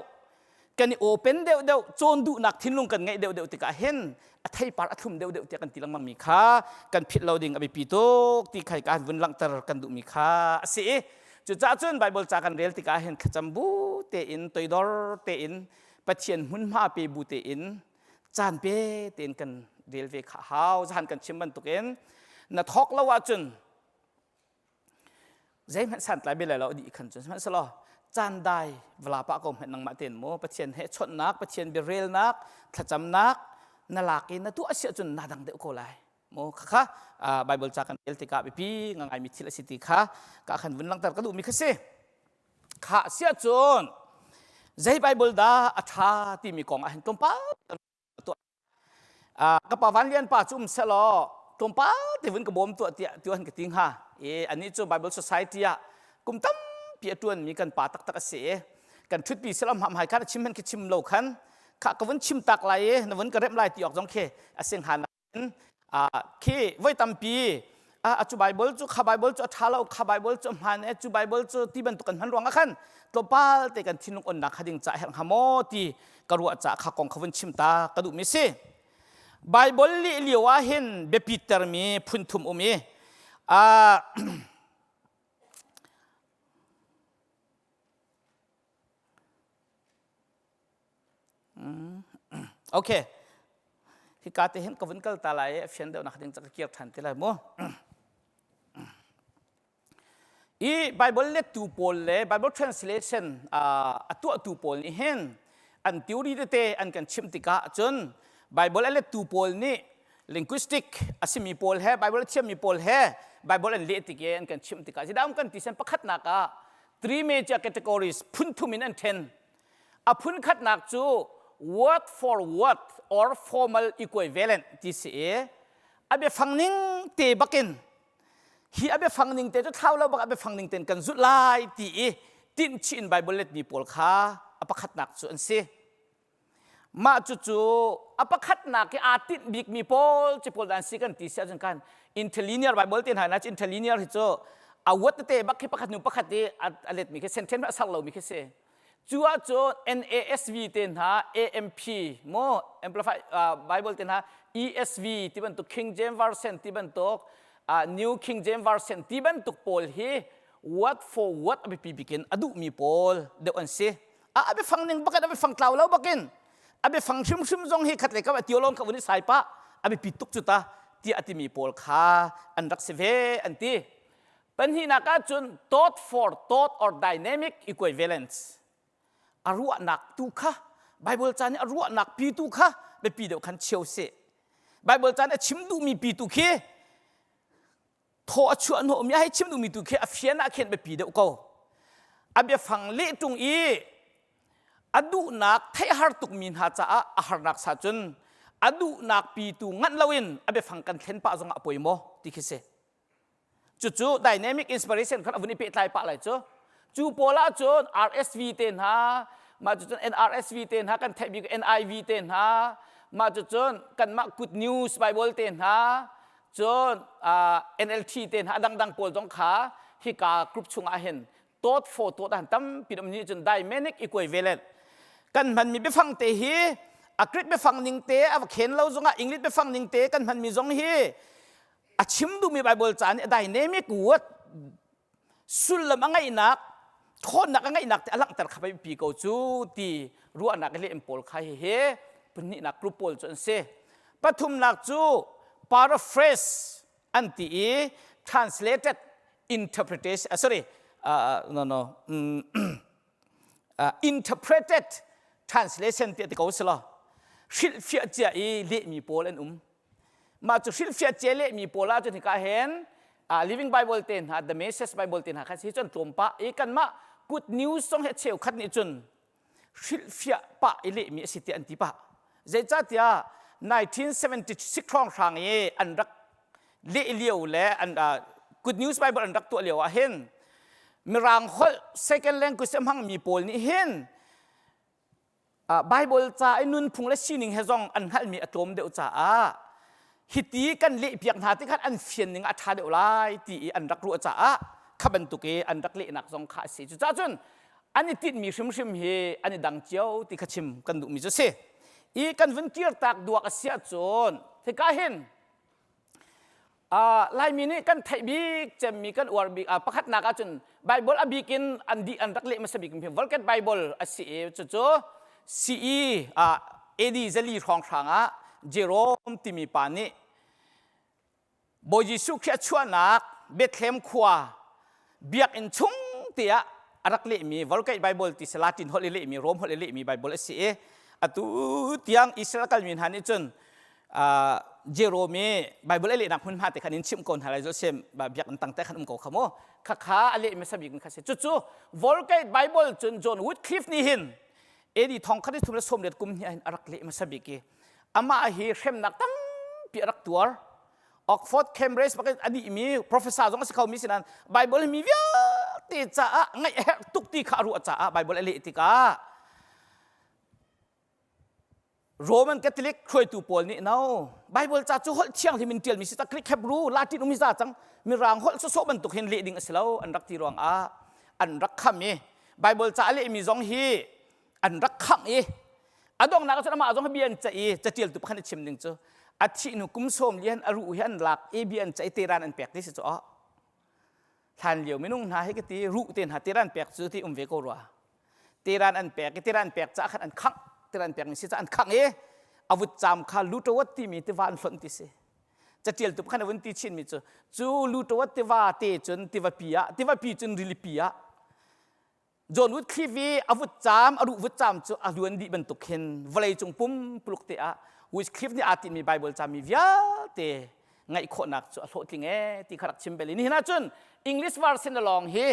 kan i open deuhdeuh, cawn duhnak thinlung kan ngeih deuhdeuh tikah hin a theipar a thlum deuhdeuh tiah kan ti lengmang mi kha kan philh lo ding a biapi tuk ti khai ka vun langhter kan duhmi kha a si i cucaah cun Bible ca kan rel tikah hin thlacam bu tein toidor tein Pathian hmunhma pe bu tein caan pe tein kan rel ve kha hau zahan kan chim bantukin na thawk lo ahcun Zeihmanh santlai bia lai lo dih khan cun sihmanhsehlaw caan dai vala pah ko hmanh nangmah tein maw Pathian he chawnhnak Pathian biarelnak thlacamnak na lak i na tuah si ahcun na dang deuh ko lai maw khakha Bible ca kan rel tikah biapi ngaimi thil a si ti kha ka khan vun langhter ka duhmi kha si kha si ahcun zei Bible dah a ṭha timi kong ah hin tlawmpal Ka pa Van Lian pa cu um sehlaw tlawmpal te vun ka bawm tuah tiah tu an ka ti hnga. I anih cu Bible Society ah kum tampi a ṭuanmi kan pa taktak a si i kan ṭhutpi sehlaw hmahmai khan a chim hen khi chim lo khan kha ka vun chim tak lai i na vun ka remh lai ti awk zong khi a si hnga nain khi voi tampi a cu Bible cu kha Bible cu a ṭha lo kha Bible cu a hmaan e cu Bible cu ti bantuk kan hman ruang ah khan tlawmpal te kan thinlung onnak kha ding ca herh hnga maw ti ka ruah caah kha kong kha vun chim ta ka duhmi si Bible leh lio ah hin biapit termi phun thum um i Okay. Hika te hin ka vun kal ta lai i a fian deuh nak ding ca ka kir ṭhan ti lai mu. I Bible lettu pawl le Bible translation a tuahtu pawl nih hin an theory tete an kan chimh tikah cun Bible a lettu pawl nih linguistic a simi pawl he Bible a thiammi pawl he Bible an leh tik i an kan chimh tikah zeidah um kan ti sen pakhatnak ah three major categories phun thum in an ṭhen a phun khatnak cu word for word or formal equivalent ti si i a biafang ning te bakin hi a biafang ning te cu thlau lo bak a biafang ning tein kan zulh lai ti i tinhchih in Bible letmi pawl kha a pakhatnak cu an si. Mah cucu a pakhatnak i aa tinh bikmi pawl ci pawl an si kan ti si ahcun kan interlinear Bible te hna na interlinear hi cu a word tete bak khi pakhat hnu pakhat i a letmi khi sentence a ser lomi khi si. Cu ahcun NASV te hna AMP mu Amplify uh, Bible te hna ESV ti bantuk King James Version ti bantuk uh, New King James Version ti bantuk pawl hi word for word a biapi bikin a duhmi pawl deuh an si. A a biafang ning bakin a biafang tlau lo bakin a biafang hrimhrim zong hi khat le kam a tiolong kha vun i sai pah a biapi tuk cu ta tiah a timi pawl kha an rak si ve an ti. Pahnihnak ahcun thought for thought or dynamic equivalence. A ruahnak tu kha Bible ca nih a ruahnak pi tu kha biapi deuh khan cheu seh. Bible ca nih a chim duhmi pi tu khi thaw a chuah hnawhmi a hei chim duhmi tu khi a fian ah khin biapi deuh ko. A biafang leh ṭung i a duhnak theih har tukmi hna caah a harnak sa cun a duhnak pi tu nganh loin a biafang kan thlen pah zongah a poi maw ti khi si. Cucu dynamic inspiration khan a vun i pehtlai pah lai cu. Cu pawl ah cun RSV te hna, mah cucun NRSV te hna kan theih bik NIV te hna, Mah cucun kanmah Good News Bible te hna cun NLT te hna a dangdang pawl zong kha hika group chungah hin tawt fo tawt ah tampi um ni cun dynamic equivalent kan hmanmi biafang te hi a Greek biafang ning te a va khen lo zongah English biafang ning te kan hmanmi zong hi a chim duhmi Bible ca nih a dynamic word sullam a ngeihnak ṭhawnnak a ngeihnak te a langhter kha pei pi ko cu ti ruahnak le pawl kha hihi pahnihnak group pawl cu an si pathumnak cu paraphrase an ti i translated interpretation uh, sorry uh, no no um, uh, interpreted translation ti ti ko si lo hrilhfiah cia i lehmi pawl an um Mah cu hrilhfiah cia lehmi pawl ahcun hika hin uh, Living Bible te hna, The Message Bible te hna kha si cun tlawm pah i kanmah Good News zong hi cheukhat nih cun hrilhfiah pah i lehmi a si tiah an ti pah. Zeicahtiah 1976 hrawnghrang i an rak leh lio le an uh, Good News Bible an rak tuah lio ah hin Mirang holh second language a hmangmi pawl nih hin Bible ca i nunphung le sining he zong an hngalhmi a tlawm deuh caah hiti kan lehpiak hna ti khan an fian ning a ṭha deuh lai ti i an rak ruah caah kha bantuk i an rak lehnak zong kha a si. Cucaah cun an i tinhmi hrimhrim hi an i dang cio ti kha chim kan duhmi cu a si. I kan vun kirtak duak a si ahcun hika hin Uh, Laimi nih kan theih bik cemmi kan uar bik uh, pakhatnak ahcun Bible a bik in an dih an rak leh hmasa bik mi Vulgate Bible a si i cucu CE uh, AD zali hrawnghrang ah Jerome timi pa nih Bawi Jesuh Khrih a chuahnak Bethlehem khua biakinn chung te ah a rak lehmi Vulgate Bible ti si Latin holh i lehmi Rome holh i lehmi Bible a si i atu tiang Israel kalmi hna nih cun uh, Jerome i Bible a lehnak hmunhma te khan in chimh ko hna lai Joseph biakinn tang te khan um ko kha mu kha kha a leh hmasa bik kha si cucu Vulgate Bible cun John Wycliffe nih hin AD thong khat thum le sawm let kum hnih hin a rak leh hmasa bik i amah hi hremnak tampi a rak tuar Oxford Cambridge bak a dihmi professor zong a si khomi sinan Bible mi vialte caah ngaih a herh tuk ti kha a ruah caah Bible a leh tikah Roman Catholic hruaitu pawl nih no Bible ca cu holh thianghlim in ṭialmi si ta Greek Hebrew Latin um hi za cang mirang holh sawsawh bantuk hin leh ding a si lo an rak ti ruangah an rak kham i Bible ca a lehmi zong hi an rak khangh i a donghnak ah cun amah zong hi bia an ceih i caṭialtu pakhat a chim ding cu a thih hnu kum sawm li han a ruh hi an lak i bia an ceih i teran an pek ti si cu hlan lio minung hna hi ka ti ruh te hna teran pek cu ti um ve ko rua Teran an pek i teran pek caah khan an khangh teran pek mi si caah an khangh i a vutcam kha lutawat timi tiva an hlonh ti si catialtu khan a vun ti chinmi cu cu lutawat tiva te cun tivapi ah tivapi cun rilipi ah John Wycliffe i a vutcam a ruh vutcam cu a luan dih bantuk khin vawlei cung pumpuluk te ah Wycliffe nih aa tinhmi Bible cami vialte ngaih khawhnak cu a hlawhtling ee ti kha rak chim bel i nihin ahcun English version lawng hi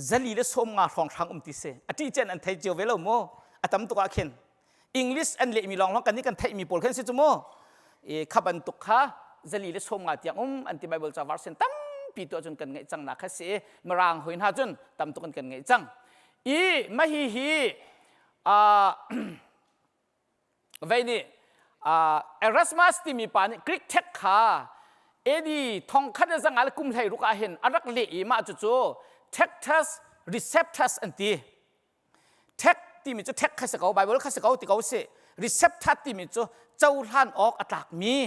zali le sawm nga hrawnghrang um ti si a ṭih cen an thei cio ve lo mu a tam tuk ah khin English an lehmi lawng lawng kan nih kan theihmi pawl khan si cu mu i kha bantuk kha zali le sawm nga tiang um an ti Bible ca version tampi tu ahcun kan ngeih cang nak kha si i mirang hoi hna cun tam tuk in kan ngeih cang i mahi hi uh, vei nih Erasmus timi pa nih Greek text kha AD thong khat le zanga le kum hlei ruk ah hin a rak leh i mah cucu Textus Receptus an ti. Text timi cu text kha si ko, Bible kha si ko ti ko si. Receptus timi cu cohlan awk a tlakmi,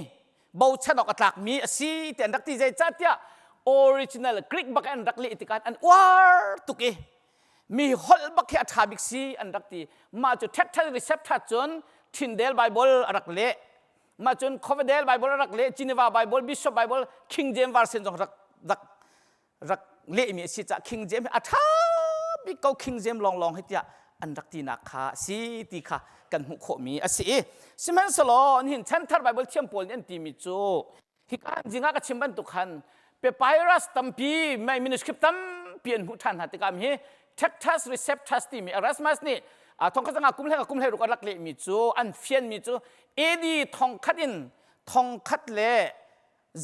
bochan awk a tlakmi a si ti an rak ti zeicahtiah original Greek bak an rak leh tikah an uar tuk i mi holh bak hi a ṭha bik si an rak ti mah cu ṭhekṭhal receptor cun Tyndale Bible a rak leh mah cun Coverdale Bible a rak leh Geneva Bible Bishop Bible King James Version zong rak rak rak lehmi a si caah King James a ṭha bik ko King James lawnglawng hi tiah an rak tinak kha a si ti kha kan hmuh khawhmi a si i sihmanhsehlaw nihin chanthar Bible thiam pawl nih an timi cu Hika zingah ka chim bantuk khan papyrus tampi manuscript tampi an hmuh ṭhan hna tikah hi Textus Receptus timi Erasmus nih thongkhat zanga kum hlei kum hlei ruk a rak lehmi cu an fianmi cu AD thongkhat in thongkhat le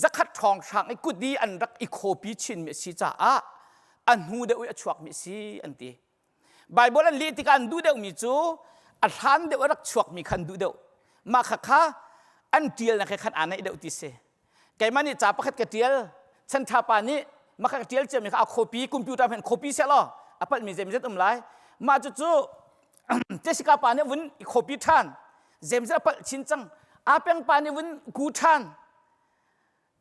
zakhat ṭhawnghrang i kut i an rak i copy chinmi a si caah a hnu deuh i a chuakmi a si an ti. Bible an leh tikah an duh deuhmi cu a hlan deuh a rak chuakmi kha an duh deuh. Mah kha kha an ṭialnak he khan aa naih deuh ti si. Keimah nih ca pakhat ka ṭial, chanṭha pa nih mah kha ka ṭial ciami kha a copy, computer hmanh copy seh law a palhmi zeimazet um lai. Mah cucu Jessica pa nih vun i copy ṭhan, zeimazet a palh chin cang. Apeng pa nih vun ku ṭhan.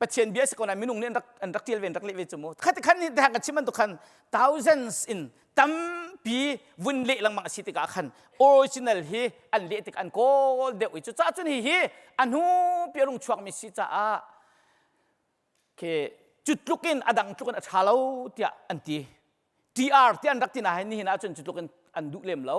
Pathian bia si ko nain minung nih an rak an rak tial ve an rak leh ve cu mu khat khan nih ka chim bantuk khan thousands in tampi vun leh lengmang a si tikah khan original hi an leh tik an kawl deuh i cu ca cun hi hi a hnu pi a rung chuakmi si caah ke cu tluk in a dang tluk in a ṭha lo tiah an ti TR ti an rak ti na hin nihin ahcun cu tluk in an duh lem lo.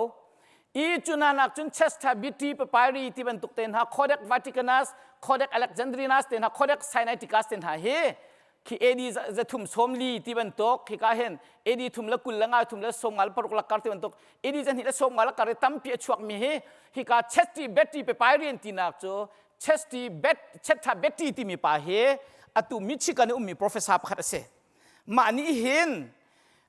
I cu hna nak cun Chester Beatty Papyri ti bantuk te hna Codex Vaticanus, Codex Alexandrinus te hna, Codex Sinaiticus te hna hi khi AD zathum sawmli ti bantuk khika hin AD thum le 20 le nga thum le sawmnga le paruk lakkar ti bantuk AD zahnih le sawmnga lakkar i tampi a chuakmi hi hika Chester Beatty Papyri an tinak cu Chester Bet Chester Beatty timi pa hi atu Michigan i ummi professor pakhat a si. Mah nih hin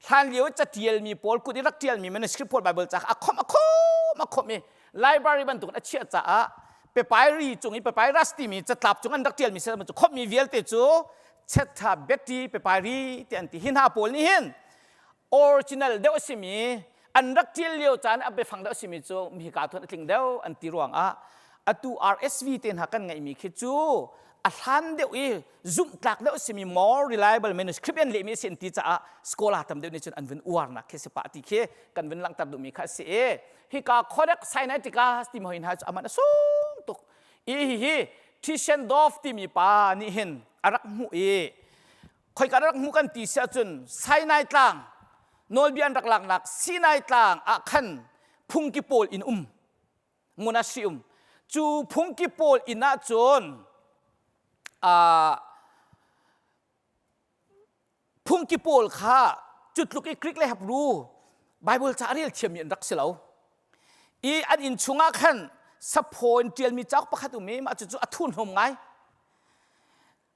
hlanlio catialmi pawl kut i rak tialmi manuscript pawl Bible ca a khomh a khomh a khomh i library bantukin a chiah caah papyri cung i papyrus timi catlap cung an rak tialmi cu khomhmi vialte cu Chetha Betty papyri ti an ti. Hi hna pawl nih hin original deuh a simi an rak tial lio caan a biafang deuh a simi cu hika thun a tling deuh an ti ruangah atu RSV te hna kan ngeihmi khi cu a hlan deuh i zumhtlak deuh simi more reliable manuscript an lehmi a si an ti caah scholar tam deuh nih cun an vun uarnak khi si pah ti khi kan vun langhter duhmi kha a si i hika Codex Sinaiticus timi hoi hna cu aman a sung tuk i hihi Tischendorf timi pa nih hin a rak hmuh i khoika rak hmuh kan ti si ahcun Sinai tlang nawlbia an rak laknak Sinai tlang ah khan phungki pawl in um monastery um cu phungki pawl inn ah cun phungki pawl kha cu tluk i Greek le Hebrew Bible ca a rel thiammi an rak si lo i an inn chungah khan saphaw in ṭialmi cauk pakhat um i mah cucu a thurhnawm ngai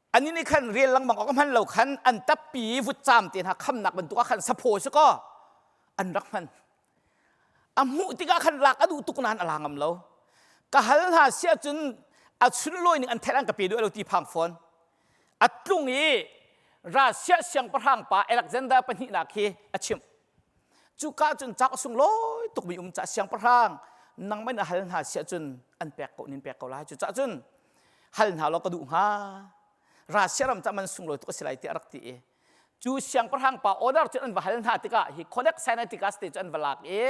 Anih nih khan rel lengmang awk a hman lo khan an tappi vutcaam te hna khamnak bantuk ah khan saphaw si kaw an rak hman. A hmuh tikah khan lak a duh tuk nain a la ngam lo. Ka hal hna si ahcun a chunlawi ning an theih an ka pe duh lo ti phang fawn. A tlung i Russia siangpahrang pa Alexander pahnihnak hi a chimh. Cuka cun cauk a sunglawi tukmi um ca siangpahrang nangmah in a hal hna si ahcun an pek ko nin pek ko lai. Cucaah cun hal hna law ka duh hnga. Russia ram ca man sunglawi tuk a si lai tiah a rak ti i cu siangpahrang pa order cu an va hal hna tikah hi Codex Sinaiticus te cu an va lak i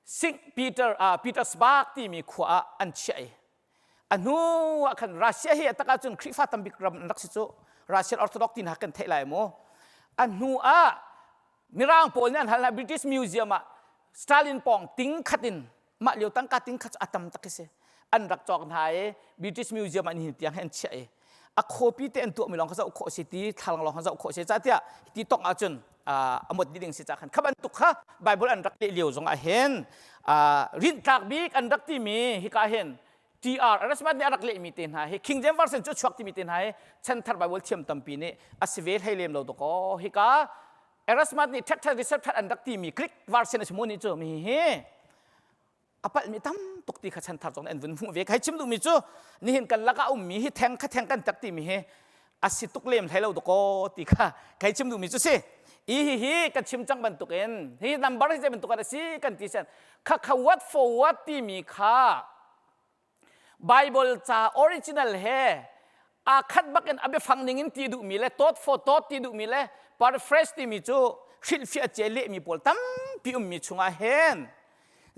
St. Peter uh, Petersburg timi khua ah an chiah i a hnu ah khan Russia hi a tak ahcun Khrihfa tambik ram an rak si cu Russian Orthodox ti hna kan theih lai mu a hnu ah Mirang pawl nih an hal hna British Museum ah Stalin pawng ting khat in mah lio tangka ting khat cu a tam tak si an rak cawk hna i British Museum ah nihin tiang an chiah i a copy te an tuahmi lawng kha zoh khawh si ti thlalang lawng kha zoh khawh si ca tiah ti tong ahcun a mot ding si ca khan kha bantuk kha Bible an rak leh lio zong ah hin rinhtlak bik an rak timi hika hin TR Erasmus nih a rak lehmi te hna hi King James Version cu chuak timi te hna hi chanthar Bible thiam tampi nih a si ve hlei lem lo dakaw hika Erasmus nih ṭhek research an rak timi Greek version a si mu nih cu mi hi a palhmi tam tuk ti kha chanthar zong an vun hmuh ve kai chim duhmi cu nihin kan lakah ummi hi theng kha theng kan tak timi hi a si tuk lem hlei lo dakaw ti kha kai chim duhmi cu si i hi hi kan chim cang bantukin hi number hi zei bantuk a si kan ti sen kha kha what for what timi kha Bible ca original he aa khat bakin a biafang ning in ti duhmi le thought for thought ti duhmi le paraphrase timi cu hrilhfiah cia lehmi pawl tampi ummi chungah hin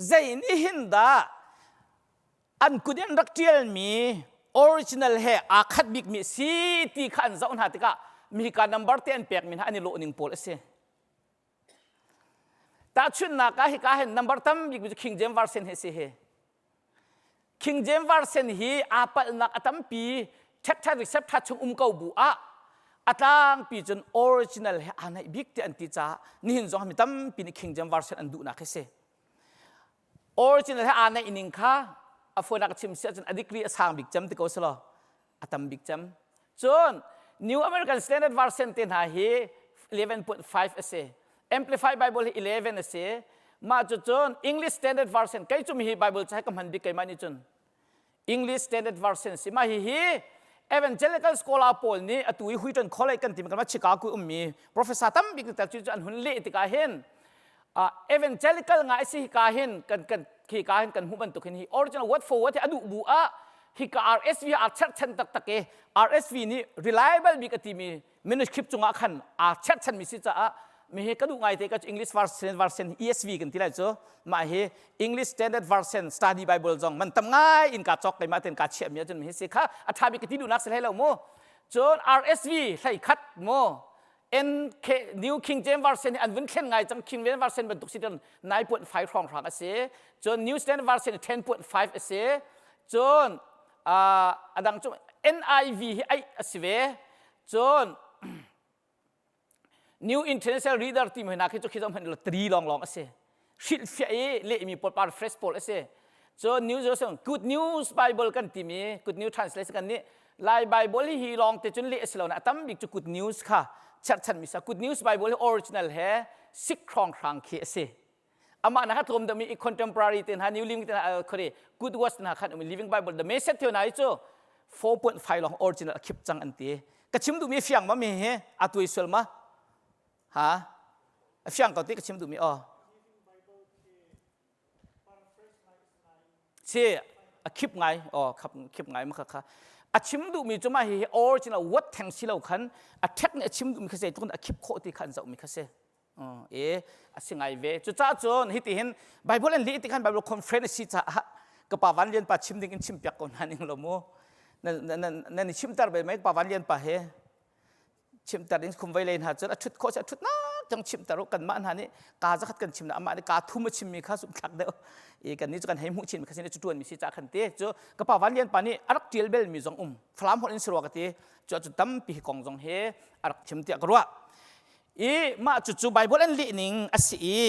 zei nih hin dah an kut in rak ṭialmi original he aa khat bikmi si ti kha an zoh hna tikah mihika number te an pekmi hna an i lawh ning pawl a si. Tahchunhnak ah hika hin number tam bikmi cu King James Version hi a si hi. King James Version hi aa palhnak a tampi ṭhekṭha receptha chung um ko bu ah a tlangpi cun original he aa naih bik ti an ti caah nihin zong mi tampi nih King James Version an duhnak hi si. Original he aa naih ning kha a fawinak chim si ahcun a degree a sang bik cem ti ko selaw a tam bik cem. Cun New American Standard Version te hna hi 11.5 a si. Amplified Bible hi 11 a si. Mah cu cun English Standard Version kei cu mi hi Bible ca hi ka hman bik keimah nih cun. English Standard Version si mah hihi Evangelical scholar pawl nih atu i Wheaton College kan timi kan Chicago ummi professor tambik tel cu an hun leh tikah hin evangelical ngai si hika hin kan kan khi ka hin kan hmuh bantuk hin hi original word for word hi a duh bu ah hika RSV aa cherhchan taktak i RSV nih reliable bik a timi manuscript cungah khan aa cherhchanmi si caah mi hi ka duh ngai te ka English version version ESV kan ti lai cu mah hi English Standard Version Study Bible zong man tam ngai in ka cawk keimah ten ka chiah mi ahcun hi si kha a tha bik ka ti duhnak si hlei lo mu cun RSV hlei khat mu NK New King James Version hi an vun thlen ngai cang King James Version bantuk si cun 9.5 hrawng hrang a si cun New Standard Version 10.5 a si cun a dang cu NIV hi ai a si ve Cun New International Reader timi hna khi cu khi zong hmanh tri lawnglawng a si. Hrilhfiah i lehmi pawl paraphrase pawl a si. Cun New Jerusalem Good News Bible kan timi Good News Translation kan nih Lai Bible hi hi lawng te cun leh a si lo na a tam bik cu Good News kha cherhchanmi sa Good News Bible hi original he sik hrawnghrang khi a si. Amah na kha tlawm deuhmi i contemporary te hna New Living te hna khori Good Words te hna khan um Living Bible the message theo na hi cu 4.5 long original a khip cang an ti. Ka chim duhmi fiang ma mi hi a tuai sual ma? Ha? A fiang ko ti ka chim duhmi aw. Si a khip ngai aw khap khip ngai ma kha kha a chim duhmi cu mah hi original word theng si lo khan a ṭhek nih a chim duhmi kha zeitluk in a khip khawh ti kha an zohmi kha si. E a si ngai ve. Cucaah cun hitihin Bible an leh ti khan Bible conference a si caah ka pa Van Lian pa chim ding in chim piak ko hna ning lo mu. Nan nan i chimter bel mei pa Van Lian pa he chimter in khum vei lei hna cun a thut khawh si a thut nak cang chimter u kanmah hna nih ka zakhat kan chim na amah nih ka thum a chimmi kha zumthlak deuh i kan nih cu kan hei hmuh chin mi kha sin cu tuan mi si ca khan te cu ka pa Van Lian pa nih a rak tial bel mi zong um Falam holh in si rua ka ti cu cu tampi hi kong zong he a rak chim tiah ka ruah I mah cucu Bible an leh ning a si i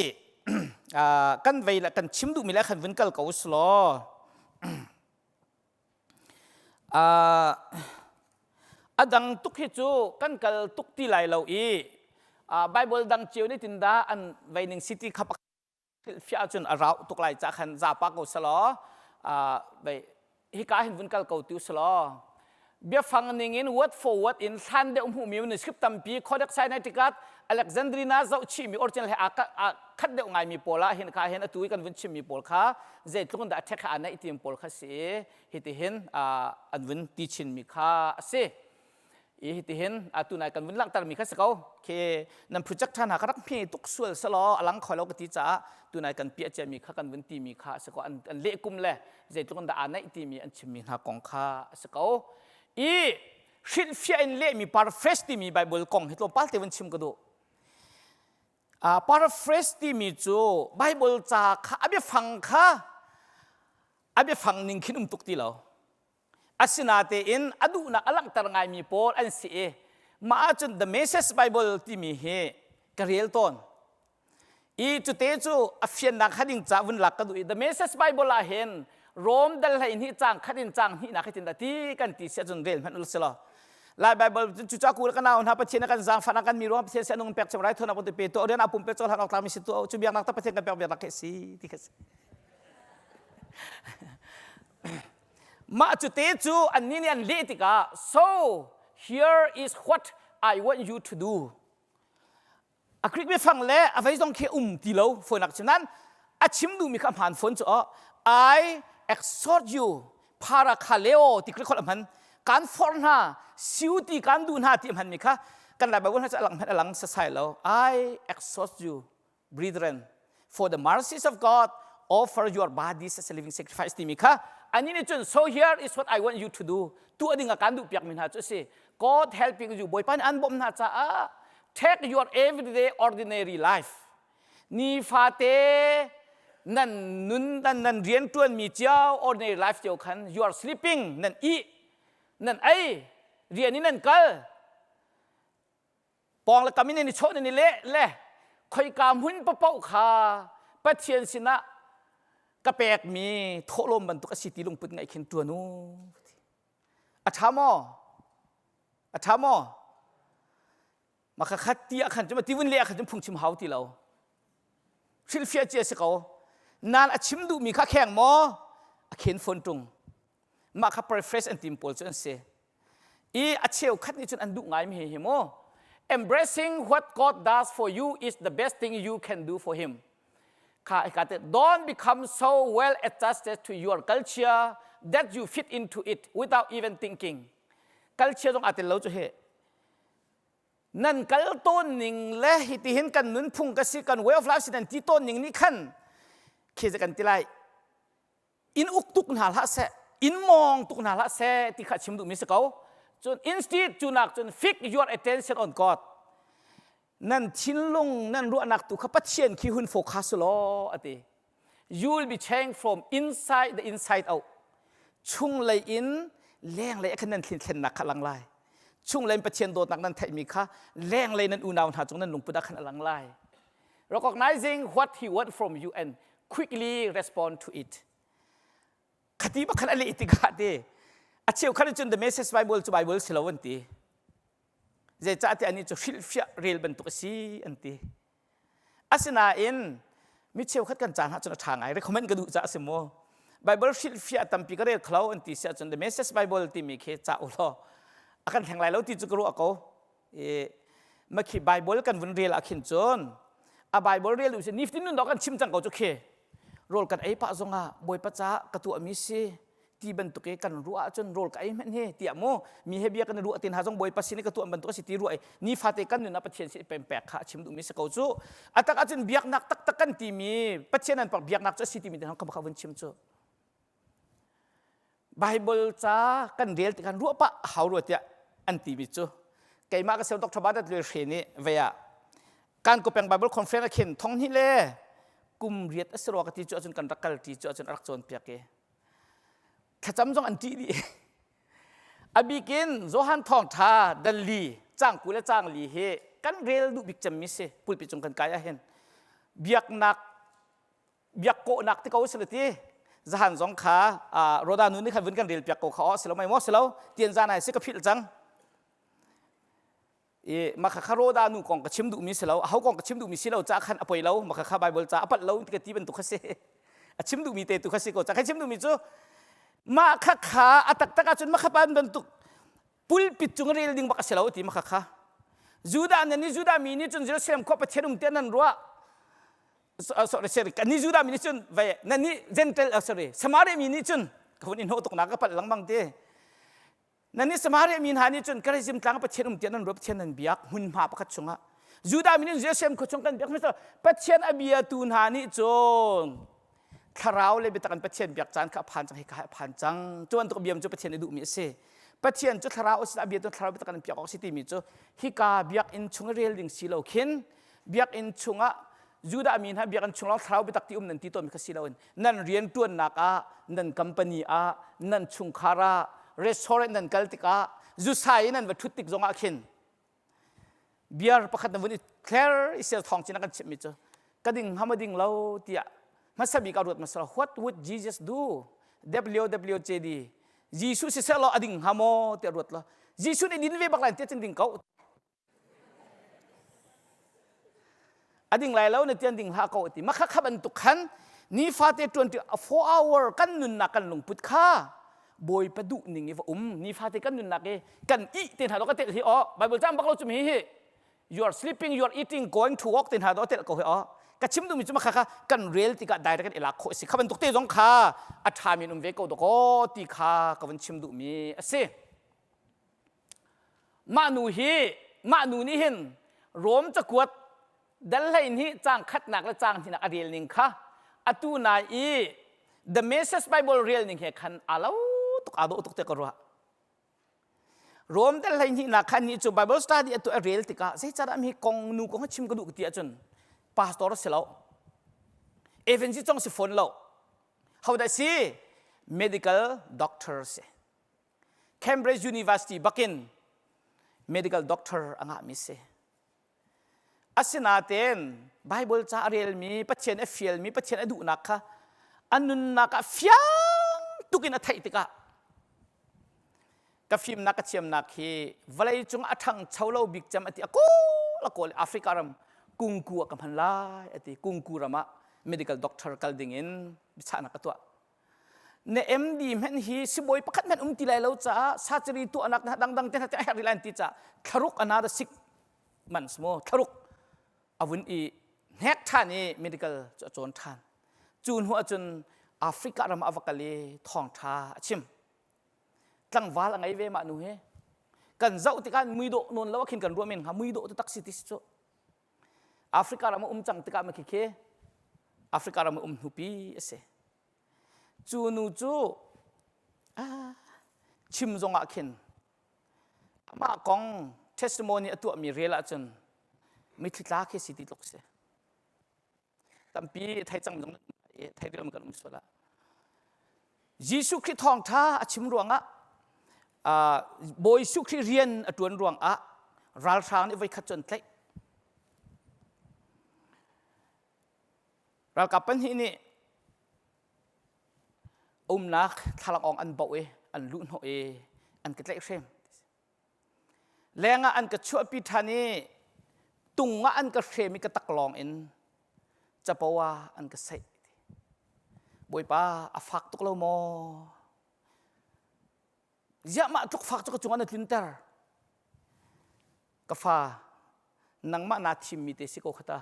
kan vei le kan chim duhmi le khan vun kal ko usulaw a dang tuk hi cu kan kal tuk ti lai lo i Bible dang cio nih tin dah an vei ning si ti kha hrilhfiah ahcun a rau tuk lai ca khan zapa ko selaw hika hin vun kal ko tu selaw biafang ning in word for word in hlan deuh hmuhmi manuscript tampi Codex Sinaiticus Alexandrina zohchihmi original he aa khat deuh ngaimi pawl ah hin kha hin atu i kan vun chimmi pawl kha zeitluk in dah a ṭhek aa naih ti pawl kha si i hitihin an vun ti chinmi kha a si. I hitihin atu nai kan vun langhtermi kha si ko khi nan project ṭha hna kha rak hme tuk sual selaw a lang kho lo ka ti caah tunai kan piah ciami kha kan vun timi kha a si ko an, an leh kum le zeitluk in dah aa naih timi an chimmi hna kong kha a si ko i hrilhfiah in lehmi paraphrase timi Bible kong hi tlawmpal te vun chim ka duh uh, paraphrase timi cu Bible ca kha a biafang kha a biafang ning khin um tuk ti lo Asinatein a duhnak a langhter ngaimi pawl an si i mah ahcun The Message Bible timi hi ka rel tawn. I cute cu a fiannak kha ding ca vun lak ka duh i The Message Bible ah hin Rom dal hlei hnih cang khat in cang hnihnak hi tin dah ti kan ti si ahcun rel hmanh ul si law Lai Bible cu cu ku ka nau hna Pathian kan zaangfah kan mi ruang Pathian si anung pek cem rai thona pun pe to rian a pum pe chol han ok tlak mi si tu cu biaknak ta Pathian kan pek biaknak khi si ti kha si Mah cu te cu annih nih an leh tikah so here is what I want you to do. A Greek biafang le a vei zong khi um ti lo fawinak chim nan a chim duhmi kha hmaan fawn cu I exhort you parakaleo ti Greek holh a hman kan forh hna siu ti kan duh hna ti a hmanmi kha kan Lai Bible hna cu a lang hmanh a lang sasai lo I exhort you brethren, for the mercies of God, offer your bodies as a living sacrifice timi kha ani nih cun so here is what I want you to do tuah ding ah kan duh piak mi hna cu si God helping you Bawipa nih an bawmh hna caah take your everyday ordinary life nifate nan nun nan nan rian tuan mi cio ordinary life cio khan you are sleeping nan i nan ei rian in nan kal pawng le kam in i chawh in i leh le khoika hmun paoh kha Pathian sinah ka pekmi thawhlawm bantuk a si ti lungput ngaih khin ṭuan u a ṭha maw a ṭha maw maka khat ti ah khan cu ti vun leh ah khan cun phungchim hau ti lo hrilhfiah cia si ko nan a chim duhmi kha kheng maw a khen fawn ṭung. Mah kha paraphrase an tim pawl cu an si. I a cheukhat nih cun an duh ngai mi hi hi mu. Embracing what God does for you is the best thing you can do for him. Kha ka te don't become so well adjusted to your culture that you fit into it without even thinking. Culture zong aa tel lo cu he. Nan kal tawn ning le hitihin kan nunphung ka si kan way of life si nan ti tawn ning nih khan khi kan ti lai in uk tuk hna hlah seh in mawng tuk hna hlah seh ti kha chim duhmi si ko cun instead cu nak cun fix your attention on God nan thinlung nan ruahnak tu kha Pathian khi hun focus law ati you will be changed from inside the inside out chunglei in lenglei khan nan thlennak kha lang lai chunglei in Pathian dawtnak nan theihmi kha lenglei nan unau hna cung nan lungput ah khan a lang lai recognizing what he want from you and quickly respond to it khati bakhan a leh tikah te a cheu khan cun the message bible cu bible si lo an ti zeicahtiah anih cu hrilhfiah rel bantuk a si an ti asinain mi cheukhat kan caan ah cun a ṭha ngai recommend ka duh caah a si mu Bible hrilhfiah tampi ka rel khlo an ti si ahcun the message bible timi khi ca u law a kan thleng lai lo ti cu ka ruah ko i makhi Bible kan vun rel ah khin cun a Bible rel u si niftin nun dawh kan chim cang ko cu khi rawl kan ei pah zongah Bawipa caah ka tuahmi si ti bantuk i kan ruah ahcun rawl ka ei hmanh hi tiah mu mi he bia kan ruah tin ha zong Bawipa sin i ka tuah bantuk a si ti ruah i nifate kan nun ah Pathian sin pempek kha a chim duhmi si ko cu a tak ahcun biaknak taktak kan timi Pathian an pak biaknak cu a si timi te kha vun chim cu Bible ca kan rel tikhan ruah pah hau rua tiah an timi cu keimah ka sel Dr. Badat Lue Hre nih vei ah kan ko peng Bible conference ah khin thong hnih le kum riat a si rua ka ti cu ahcun kan rak kal ti cu ahcun a rak cawnpiak i thlacam zong an ṭih dih a bikin Johan thawngṭha dal li cang ku le cang li hi kan rel duh bik cemmi si pulpit cung kan kai ahhin biaknak biak kawhnak ti ko si ti zahan zong kha roda nu nih khan vun kan rel piak ko kha o silo mai mo silo tian zan ai si ka philh cang i makha kha roda nu kong ka chim duhmi si lo aho kong ka chim duhmi si lo ca khan a poi lo makha kha bible ca a palh lo ti ka ti bantuk kha si a chim duhmi te tu kha si ko ca kha chim duhmi cu mah kha kha a taktak ahcun makha pan bantuk pulpit cung rel ding bak a si lo ti makha kha Judah nan ni Judah mi nih cun Jerusalem khua Pathian um te nan ruah sorry sorry kan ni Judah mi nih cun vai nan ni Gentile sorry Samaria mi nih cun ka hun in ho tuk na ka palh lengmang ti nan ni Samaria mi hna nih cun Gerizim tlang Pathian um tiah nan ruah Pathian nan biak hmunhma pakhat chungah Judah mi nih Jerusalem khua chung kan biak Pathian a biatu hna nih cun thlarau le biatak in Pathian biak caan kha a phan cang hika a phan cang cu bantuk biam cu Pathian i duhmi a si Pathian cu thlarau a si a biatu thlarau biatak in biak awk a si timi cu hika biakinn chung i rel ding si lo khin biakinn chungah Judah mi hna biakinn chung lawng thlarau biatak ti um nan ti tawnmi kha si loin nan rian ṭuannak ah nan company ah nan chungkhar ah restaurant nan kal tikah zusai in nan va ṭhut tik zongah khin beer pakhat na vun i thler i sel thawng chin a kan chimhmi cu ka ding hnga ma ding lo tiah hmasa bik ah ruat hmasa what would Jesus do WWJD Jesuh siseh law a ding hnga maw tiah ruat law Jesuh nih din ve bak lai tiah cun ding ko a ding lai lo na tian ding hlah ko ti makha kha bantuk khan nifate 24 hour kan nunnak kan lungput kha bawipa duh ning i va um nifate kan nunnak i kan ih te hna do ka tel hi o bible cam bak lo chum hi hi you are sleeping you are eating going to work te hna do tel ko hi o ka chim duhmi cu makha kha kan rel tikah direct kan ilak khawh si kha bantuk te zong kha a ṭha min um ve ko doko ti kha ka vun chim duhmi a si Mah nu hi mah nu nih hin Rom cakuat dal hlei hnih caang khatnak le caang hnihnak a rel ning kha atu nai i The Message Bible rel ning he khan aa lo tuk aa dawh tuk te ka ruah. Rom dal hlei hnihnak khan nih cu Bible study atu a rel tikah zeicadah mi kong nu kong chim ka duh ti ahcun pastor a si lo. Evangelist zong si fawn lo. Hodah si? Medical doctor si. Cambridge University bakin medical doctor a ngahmi si. Asinain Bible ca a relmi, Pathian a fialmi, Pathian a duhnak kha a nunnak ah fiang tukin a theih tikah ka fimnak ka thiamnak hi vawlei cung a ṭhangcho lo bik cem a ti a kawl a kawl Africa ram kungku ah ka hman lai a ti kungku ram ah medical doctor kal ding in biachahnak a tuah. Na MD hmenh hi sibawi pakhat hmanh um ti lai lo caah surgery tuahnak na dangdang te hna te a herh rih lai an ti caah thlaruk another six months maw thlaruk a vun i hnek ṭhan i medical cu a cawn ṭhan. Cu hnu ahcun Africa ram ah a va kal i thawngṭha a chim. Tlangval a ngei ve mah nu hi. Kan zoh tikah muidawh nawn lo ah khin kan ruah men hnga muidawh taktak si ti si cu. Africa ram a um cang tikah ma khikhi Africa ram a um hnupi a si. Cu nu cu ah, chim zong ah khin amah kong testimony a tuahmi rel ahcun mitthli tla khi si ti tluk si. Tampi thei cang zong thei riam kan um sual ah. Jesuh Khrih thawngṭha a chim ruangah Bawi Jesuh Khrih rian a ṭuan ruangah ralhrang nih voikhat cu an tlaih. Ralkap pahnih nih umnak thlalangawng an boh i an luhhnawh i an ka tlaihhrem. Leng ah an ka chuahpi ṭhan i tung ah an ka hrem i ka taklawng in capo ah an ka saih. Bawipa a fak tuk lo maw? Ziah mah tluk fak cu ka cungah na tlunter? Ka fa, nangmah naa thimmi te si ko kha ta.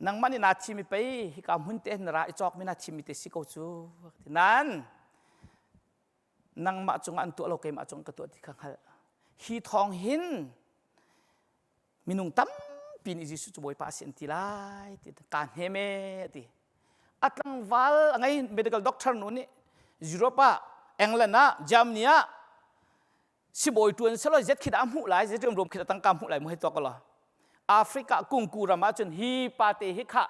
Nangmah nih naa thim i pei hika hmun te na ra i cawkmi naa thimmi te si ko cu. Nan nangmah cungah an tuah lo keimah cungah ka tuah ti kha hngalh. Hi thawng hin minung tampi nih Jesuh cu Bawipa a si an ti lai ti kaa hnem e ti. A tlangval a ngei medical doctor nu nih Europe ah England ah Germany ah sibawi tuan selaw zet khi dah hmuh lai zet rom khi dah tangka hmuh lai mu hei tuak law Africa kungku ram ah cun hi pa te hi kha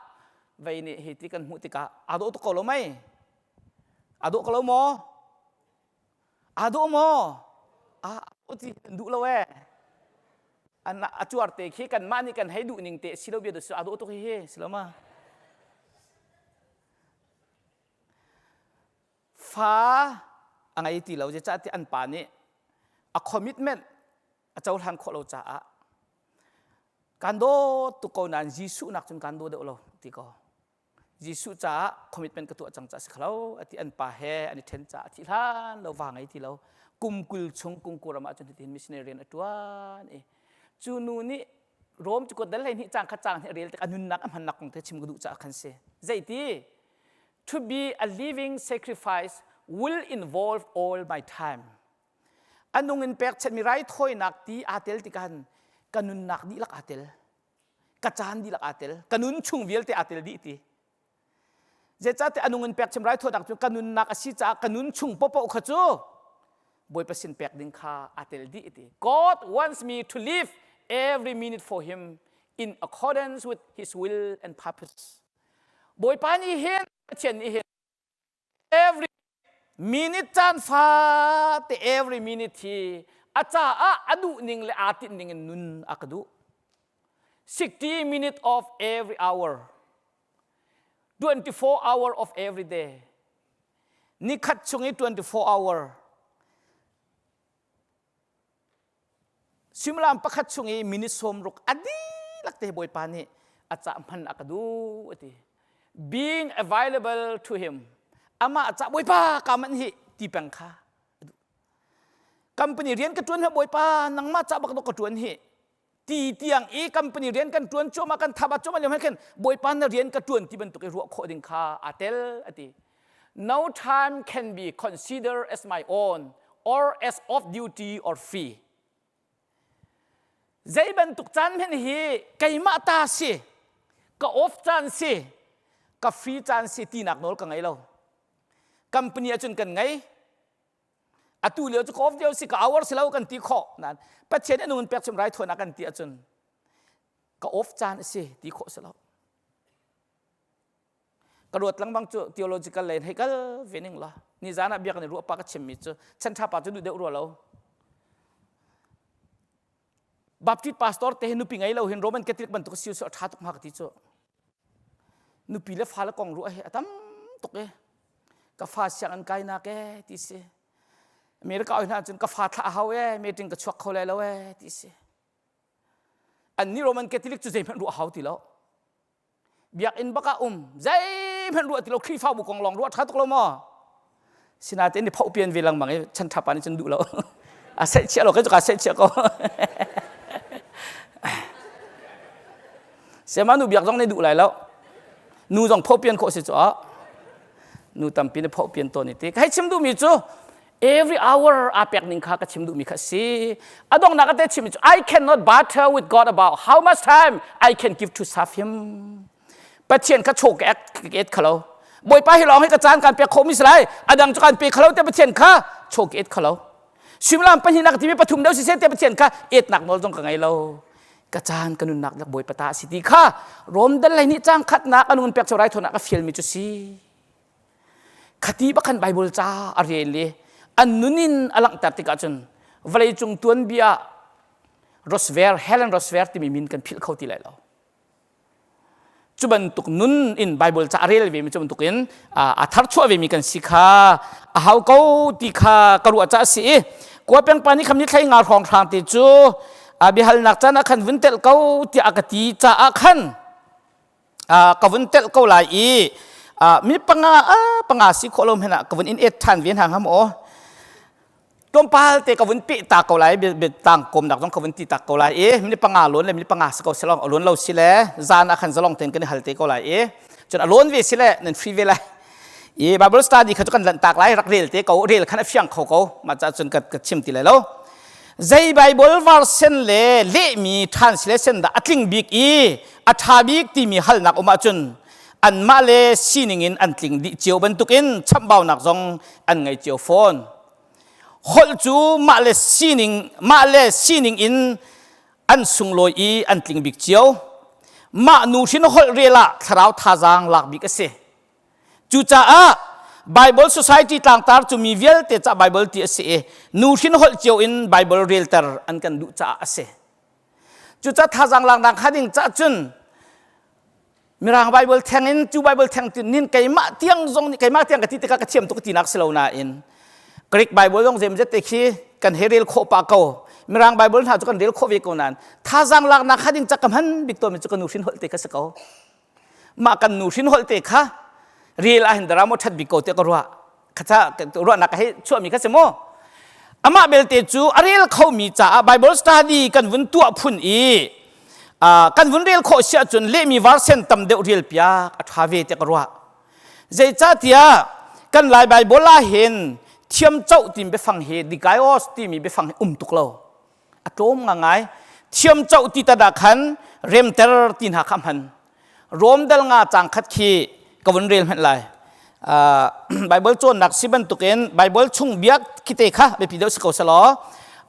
vei nih hi ti kan hmuh tikah aa dawh tuk ko lo mei aa dawh ko lo maw aa dawh maw a ti duh lo ee an a cuar te khi kan mah nih kan hei duh ning te si lo bia du aa dawh tuk hi hi si lo ma Fa a ngei ti lo zeicahtiah an pa nih a commitment a cohlan khawh lo caah kan dawt tuk ko nain Jesuh nak cun kan daw deuh lo ti ko. Jesuh caah commitment ka tuah cang caah si khalo ati an pa he an i then caah a thih hlan lo va ngei ti lo kum 20 chung kungku ram ah cun hitin missionary rian a tuan i cu nu nih Rom cu kuat dal 12 cang khat cang nih a rel tik a nunnak a hmannak kong te chim ka duh caah khan si zeiti To be a living sacrifice will involve all my time. A nung in pekchanhmi raithawinak ti aa tel tikah ka nunnak dihlak aa tel. Ka caan dihlak aa tel. Ka nun chung vialte aa tel dih ti. Zeicahtiah a nung in pekchim raithawinak cu ka nunnak a si caah ka nun chung popoh kha cu Bawipa sin pek ding kha aa tel dih ti. God wants me to live every minute for him in accordance with his will and purpose. Bawipa nih hin Pathian nih hin every minute caan fate every minute hi a caah a duh ning le aa tinh ning in nun a ka duh 60 minute of every hour 24 hour of every day nikhat chung i 24 hour Suimilam pakhat chung i minute 60 a dihlak te Bawipa nih a cah hman a ka duh a ti. Being available to him. Amah cah Bawipa ka manh hi ti peng kha a duh. Company rian ka tuan hi Bawipa nangmah cah bak ka tuan hi ti tiang i company rian kan tuan cuahmah kan thaba cuahmah lio khin Bawipa na rian ka tuan ti bantuk i ruah khawh ding kha aa tel a ti. No time can be considered as my own or as off duty or free. Zei bantuk caan hmanh hi keimah ta si, ka off caan si, ka free caan si tinak nawl ka ngei lo. Company ahcun kan ngei. Atu lio cu ka off lio si, ka hour si lo kan ti khawh. Nain Pathian nih nung pek chim raithawinak kan ti ahcun ka off caan a si ti khawh si lo. Ka ruat lengmang cu theological lei hei kal ve ning la. Nizan ah biak ni ruah pa ka chimmi cu chan tha pa cu duh deuh rua lo. Baptist pastor te hi nupi ngei lo hin Roman Catholic bantuk si su a tha tuk hnga ka ti cu. Nupi le fale kong ruah hi a tam tuk e. Ka fa sianginn kai nak e ti si. America oi hna cun ka fa thlah hau e meeting ka chuak kho lai lo e ti si. Anni Roman Catholic cu zeihmanh ruah hau ti lo. Biakinn bak ah um. Zei. Zeihmanh ruah ti lo Khrihfabu kong lawng ruah ṭha tuk lo maw? Sinain ni phoh pian ve lengmang i chan ṭha pa nih cun duh lo. A seihchiah lo kai cu ka seihchiah ko. Sayama nu biak zong nih duh lai lo. Nu zong phoh pian khawh si cu ah. Nu tampi nih phoh pian tawn i ti. Ka hei chim duhmi cu every hour aa pek ning kha ka chim duhmi kha si. A donghnak ate chimmi cu I cannot barter with God about how much time I can give to serve him. Pathian kha chaw ka et khalo. Bawipa hi lawng hi ka caan kan pek khawhmi si lai. A dang cu kan pe khalo te Pathian kha chaw ka et khalo. Suimilam pahnih nak timi pathum deuh siseh te Pathian kha etnak nawl zong ka ngei lo. Ka caan ka nunnak lak Bawipa ta si ti kha Rom dal lei nih cang khatnak anun pek cheu rai thawnak ka fialmi cu si. Khati bakhan Bible ca a rel i an nun in a langhter tikah cun vawleicung tuanbia Rosver Helen Rosver timi min kan philh kho ti lai lo. Cu bantuk nun in Bible ca a rel vemi cu bantuk in a tharchuah vemi kan si kha a hau ko ti kha ka ruah ca a si i kua peng pa nih kham ni thlei nga hrawng hrang te cu a biahalnak caan ah khan vun telh ko tiah a ka ti caah khan ka vun telh ko lai i mi panga panga si khawh lo hmanh ah ka vun in et ṭhan ve hna hnga maw tlawmpal te ka vun peh ta ko lai tang kawmnak zong ka vun ti tak ko lai i minute panga lawn le minute panga si ko silong a lawn lo si le zan ah khan zalong ten kan i hal te ko lai i cun a lawn ve si le nan free ve lai i Bible study kha cu kan lanh tak lai rak rel te ko rel khan a fiang kho ko mah ca cun ka ka chim ti lai lo zei Bible version le lehmi translation dah a tling bik i a ṭha bik timi halnak um ahcun anmah le sining in an tling dih cio bantukin chamhbaunak zong an ngei cio fawn holh cu mah le sining mah le sining in an sunglawi i an tling bik cio mah nu hrin holh rel ah thlarau thazaang lak bik a si cucaah Bible Society tlangtar cu mi vialte ca Bible ti a si i nu hrin holh cio in Bible relter an kan duh caah a si cucaah thazaang laknak kha ding cah cun Mirang Bible theng in cu Bible theng tin nin keimah tiang zong nih keimah tiang ka ti tikah ka thiam tuk tinak si lo nain Greek Bible zong zemzet te khi kan he rel khawh pah ko Mirang Bible hna cu kan rel khawh ve ko nain thazaang laknak kha ding cak ka hman bik tawn mi cu ka nu hrin holh te kha si ko mah kan nu hrin holh te kha rel ah hin dara maw that bik ko te ka ruah khacha ruahnak hei chuahmi kha si maw amah belte cu a rel khomi caah Bible study kan vun tuah phun i kan vun rel khawh si ahcun lehmi version tam deuh rel piak a ṭha ve tiah ka ruah zeicahtiah kan Lai Bible ah hin thiam coh timi biafang hi dikaios timi biafang hi um tuk lo a tlawm ngangai thiam coh ti tat ah khan remter ti hna kha hman Rom dal nga cang khat khi ka vun rel hmanh lai Bible cawnnak si bantukin Bible chung biak khite kha biapi deuh si ko selaw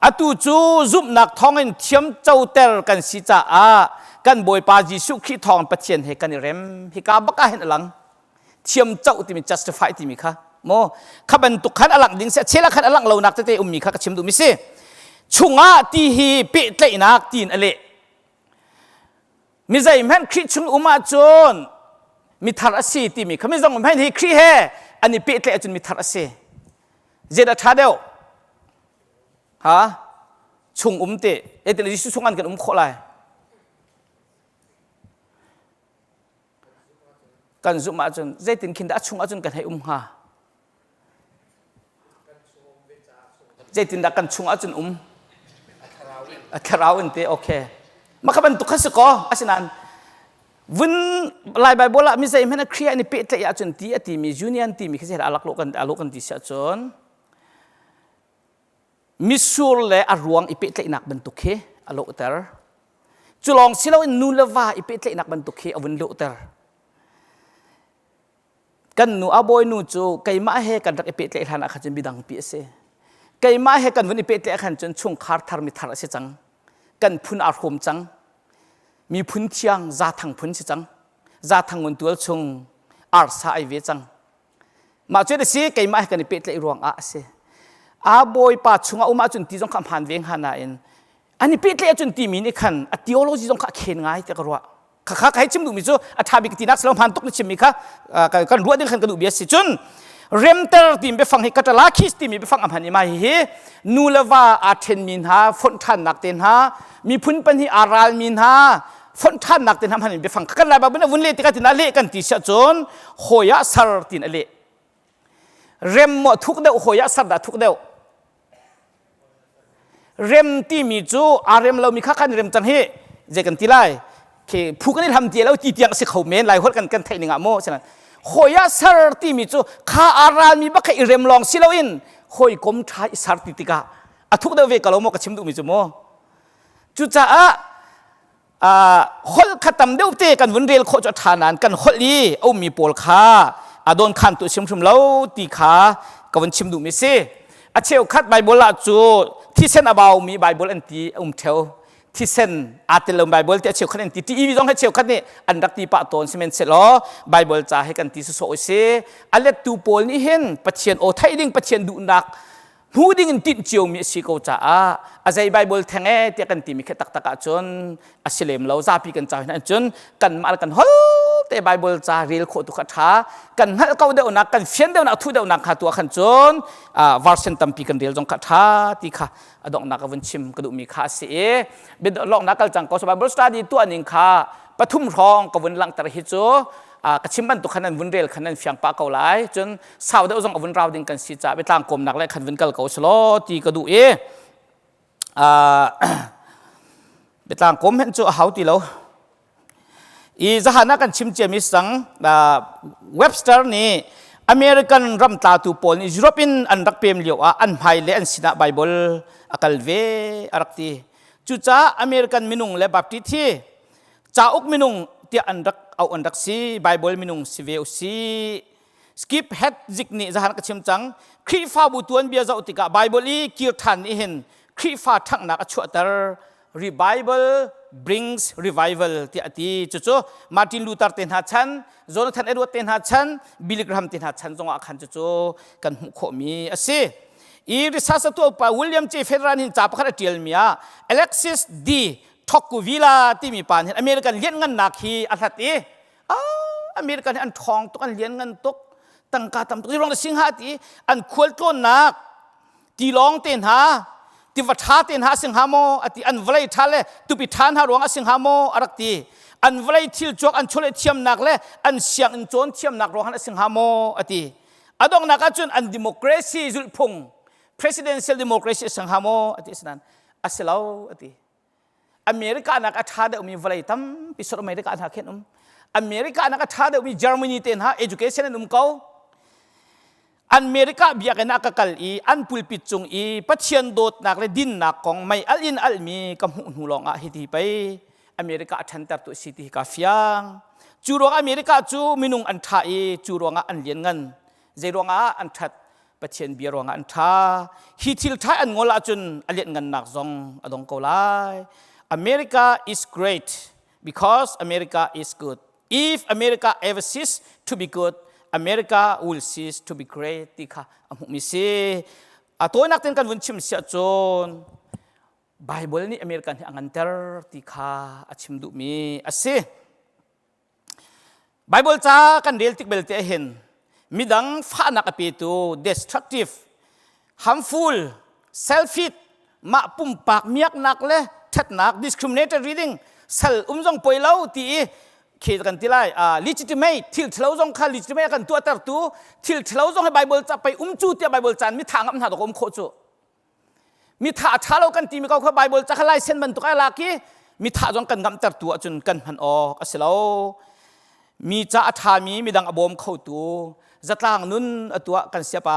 atu cu zumhnak thawngin thiam coter kan si caah kan Bawipa Jesuh Khrih thawng Pathian he kan i rem hika bak ah hin a lang thiam coh timi justify timi kha maw kha bantuk khan a langh ding si a chel ah khan a langh lonak tete ummi kha ka chim duhmi si chungah ti hi pehtlaihnak tiin a leh mi zeihmanh Khrih chung um ahcun mithar a si timi kha mi zong hmanh hi Khrih he an i pehtlaih ahcun mithar a si zeidah ṭha deuh ha chung um te etin Jesuh chung an kan um khawh lai Kan zumh ahcun zeitin khin dah a chung ahcun kan hei um hnga? Zeitindah kan chung ahcun um? A thlarau in te okay. Mah kha bantuk kha si ko. Asinain vun Lai Bible ah mi zeihmanh a Khrih an i pehtlaih ahcun ti a timi union timi khi zeidah alak lo kan alo kan ti si ahcun mitsur le a ruang i pehtlaihnak bantuk khi a lawhter. Cu lawng si loin nu le va i pehtlaihnak bantuk khi a vun lawhter. Kan nu a bawinu cu keimah he kan rak i pehtlaih hlan ah khan cun midang pi a si. Keimah he kan vun i pehtlaih khan cun chungkhar thar mi thar a si cang. Kan phun aa hrawm cang. Miphun thiang zathang phun si cang. Zathang ngun tual chung arsa ai ve cang. Mah cu a si keimah he kan i pehtlaih ruangah a si. A bawipa chungah um ahcun ti zong kha hmaan ve hnga nain an i pehtlaih ahcun timi nih khan a theology zong kha a khen ngai tiah ka ruah. Khakha ka hei chim duhmi cu a ṭha bik tinak si lo hmaan tuk na chimmi kha kan ruah ding khan ka duh bia si. Cun remter timi biafang hi katalakis timi biafang a hman i mah hihi nu le va aa ṭhenmi hna fonh ṭhannak te hna miphun pahnih aa ralmi hna Fonh ṭhannak te hna hman in biafang kan Lai Bible vun leh tikah tin a leh kan ti siah cun hawi ah ser tin a leh. Rem maw thuk deuh hawi ah ser dah thuk deuh? Rem timi cu aa rem lomi kha kan rem cang hi zei kan ti lai khi phu kan i hlam ti lo ti tiang a si kho men lai holh kan kan theih ning ah maw sinan hawi ah ser timi cu kha aa ralmi bak kha i rem lawng si loin hawikom ṭha i ser ti tikah a thuk deuh ve ko lo maw ka chim duhmi cu maw cucaah holh kha tam deuh te kan vun rel khawh cu a ṭha nain kan holh i a ummi pawl kha a dawn khan tu hrimhrim lo ti kha ka vun chim duhmi si. A cheukhat Baibal ah cu thisen a baumi Baibal an ti a um ṭheo. Thisen aa tel lo Baibal ti a cheukhat an ti. TEV zong he cheukhat nih an rak ti pah tawn sihmanhsehlaw Baibal ca he kan ti sawsawh si. A lettu pawl nih hin Pathian aw theih ding Pathian duhnak hmu ding in tinh ciomi a si ko caah a zei Bible theng e tiah kan timi khi taktak ahcun a si lem lo zapi kan ca hin cun kanmah le kan hol te Bible ca rel khawh tu kha ṭha kan hngalh ko deuhnak kan fian deuhnak thu deuhnak kha tu ah khan cun version tampi kan rel zong kha ṭha ti kha a donghnak a vun chim ka duhmi kha a si i biadongnak kal cang ko so Bible study tuah ning kha pathum hrawng ka vun langhter hi cu ka chim bantuk khan nan vun rel khan nan fiang pah ko lai cun sau deuh zong a vun rau ding kan si caah biatlang kawmnak le khan vun kal ko selaw ti ka duh i biatlang kawm hen cu a hau ti lo i zahan ah kan chim ciami sang Webster nih American ram tlatu pawl nih Europe in an rak pem lio ah an hmai le an sinah Bible a kal ve a rak ti cucaah American minung le Baptist hi cauk minung tiah an rak auh an rak si Bible minung si ve u si Skip Hetzik nih zahan ka chim cang Khrihfabu tuanbia zoh tikah Bible i kir ṭhan nih hin Khrihfa ṭhanghnak a chuahter revival brings revival tiah a ti cucu Martin Luther te hna chan Jonathan Edwards te hna chan Billy Graham te hna chan zongah khan cucu kan hmuh khawhmi a si i research a tuah pa William J. Federer hin ca pakhat a ṭialmi ah Alexis D. Tocqueville timi pa nih American lianhngannak hi a hlat i American hi an ṭhawng tuk an lian ngan tuk tangka tam tuk ruang singha ti an khual tlawnnak tilawng te hna tiva ṭha te hna singha maw ati an vawlei ṭha le tupi ṭha hna ruang a singha maw a rak ti an vawlei thil cuak an chawleh thiamnak le an sianginn cawn thiamnak ruang a singha maw ati a donghnak ahcun an democracy zulhphung presidential democracy a singha maw ati asinan asilo ati America nak a ṭha deuhmi vawlei tampi South America hna khin um. America nak a ṭha deuhmi Germany te hna education an um ko. America biakinn ah ka kal i an pulpit cung i Pathian dawtnak le dinnak kong mei al in almi ka hmuh hnu lawng ah hiti pei America a ṭhantertu a si ti hi ka fiang. Cu ruang America cu minung an ṭha i cu ruangah an lianngan. Zei ruangah an ṭhat? Pathian bia ruangah an ṭha. Hi thil ṭha an ngol ahcun a lianhngannak zong a dong ko lai. America is great because America is good. If America ever cease to be good, America will cease to be great ti kha a hmuhmi si. A tawinak ten kan vun chim siah cun Bible nih American hi a nganter ti kha a chim duhmi a si. Bible ca kan rel tik belte ahhin midang fahnak a petu destructive, harmful, selfish, mah pumpak miaknak le ṭhatnak discriminated reading sal um zong poi lo ti i khi kan ti lai legitimate thil ṭhalo zong kha legitimate kan tuahtertu thil ṭhalo zong hi Bible ca pei um cu tiah Bible caan mi tha ngam hna dok um khawh cu mi tha a ṭha lo kan timi ko kha Bible ca kha laisen bantuk ai lak i mi tha zong kan ngamhtertu ahcun kan hman awk a si lo mi ca a ṭhami midang a bawm khotu zatlang nun a tuah kan siapa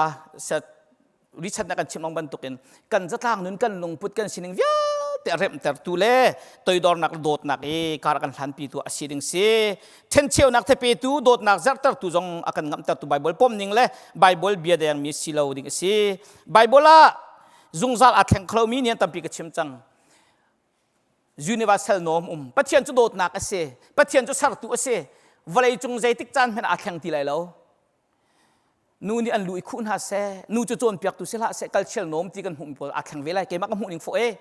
richat na kan chim ang bantukin kan zatlang nun kan lungput kan sining vialte a remhtertu le toidornak le dawtnak i kar kan hlanpi tu a si ding si ṭhencheunak thepetu dawtnak zerhtertu zong a kan ngamhtertu Bible pom ning le Bible bia dengmi si lo ding a si Bible ah zungzal aa thleng kholomi nih tampi ka chim cang. Universal norm um. Pathian cu dawtnak a si. Pathian cu sertu a si. Vawlei cung zeitik caan hmanh aa thleng ti lai lo. Nu nih an lu i khuh hna seh, nu cu cawnpiaktu si hlah seh, cultural norm ti kan hmuhmi pawl aa thleng ve lai. Keimah ka hmuh ning fawh e.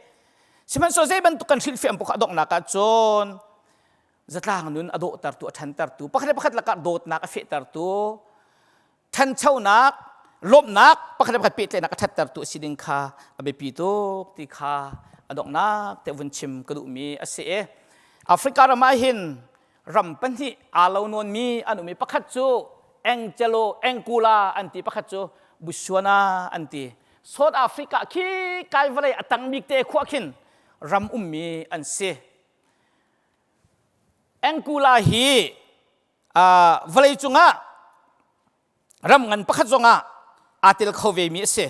Sihmanhsehlaw zei bantuk kan hrilhfiah pawh kha a donghnak ah cun zatlang nun a dawhtertu, a ṭhantertu, pakhat le pakhat lakah dawtnak a fehtertu, ṭhanchonak lawmhnak pakhat le pakhat pehtlaihnak a ṭhattertu a si ding kha a biapi tuk ti kha a donghnak te vun chim ka duhmi a si i. Africa ram ah hin ram pahnih aa lo nawnmi an um i pakhat cu Angelo Angola an ti pakhat cu Botswana an ti. South Africa khi kai vawlei a tang bik te khua khin ram ummi an si. Angola hi uh, vawlei cungah ram ngan pakhat zongah aa tel kho ve mi a si.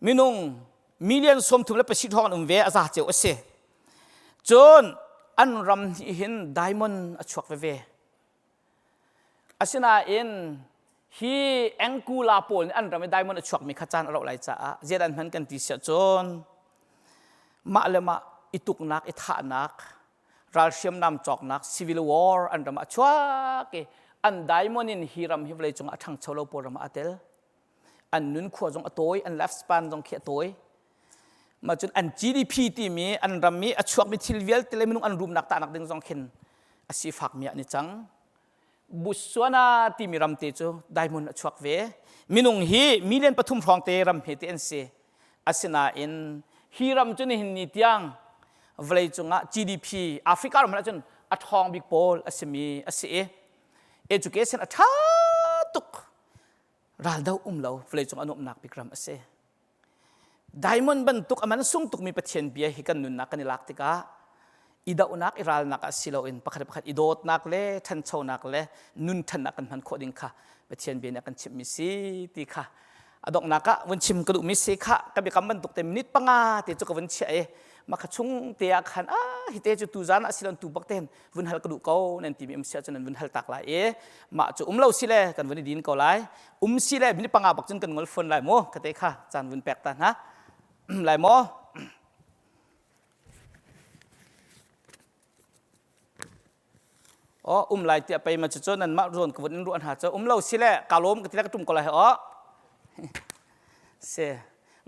Minung million 37 hrawng an um ve a za ceu a si. Cun an ram nih hin diamond a chuak veve. Asinain hi Angola pawl nih an ram i diamond a chuakmi kha caan a rauh lai caah zeidah an hman kan ti siah cun mah le mah i tuknak i thahnak ral hriamnam cawknak civil war an ram ah a chuak i an diamond in hi ram hi vawleicung ah a ṭhangcho lo pawl ram ah a tel. An nun khua zong a tawi, an lifespan zong khi a tawi. Mah cun an GDP timi an ram i a chuakmi thil vialte le minung an rumnak tahnak ding zong khin a sifakmi ah an i cang. Botswana timi ram te cu diamond a chuak ve. Minung hi million pathum hrawng te ram he te an si. Asinain hi ram cu nihin ni tiang vawlei cungah GDP Africa ram ah cun a ṭhawng bik pawl a simi a si i education a ṭha tuk raldo um lo vawleicung a nuamhnak bik ram a si. Diamond bantuk a man sung tukmi Pathian bia hi kan nunnak kan i lak tikah i dohnak i ralnak ah si loin pakhat pakhat i dawtnak le ṭhanchonak le nun ṭhannak kan hman khawh ding kha Pathian bia nih a kan chimhmi si ti kha a donghnak ah vun chim ka duhmi si kha ka biakam bantuk te minute panga te cu ka vun chiah i mah kha chung te ah khan ah hi te cu tu zan ah si lo tu bak te vun hal ka duh ko nan timi um si ahcun nan vun hal tak lai i mah cu um lo si le kan vun i din ko lai um si le minute panga bak cun kan ngol phone lai mu ka te kha caan vun pek ta hna lai maw Oh um lai tiah pei ma cu nan mah zawn ka vun in ruah hna cu um lo si le ka lawm ka ti le ka tum ko lai oh se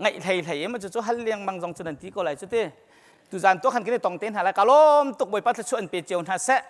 ngaih hlei hlei ma cu cu hal leng mang zong cu nan ti ko lai cu ti tu zan to khan kan i tong te hna lai ka lawm tuk bawipa thluachuah an pe cio hna seh.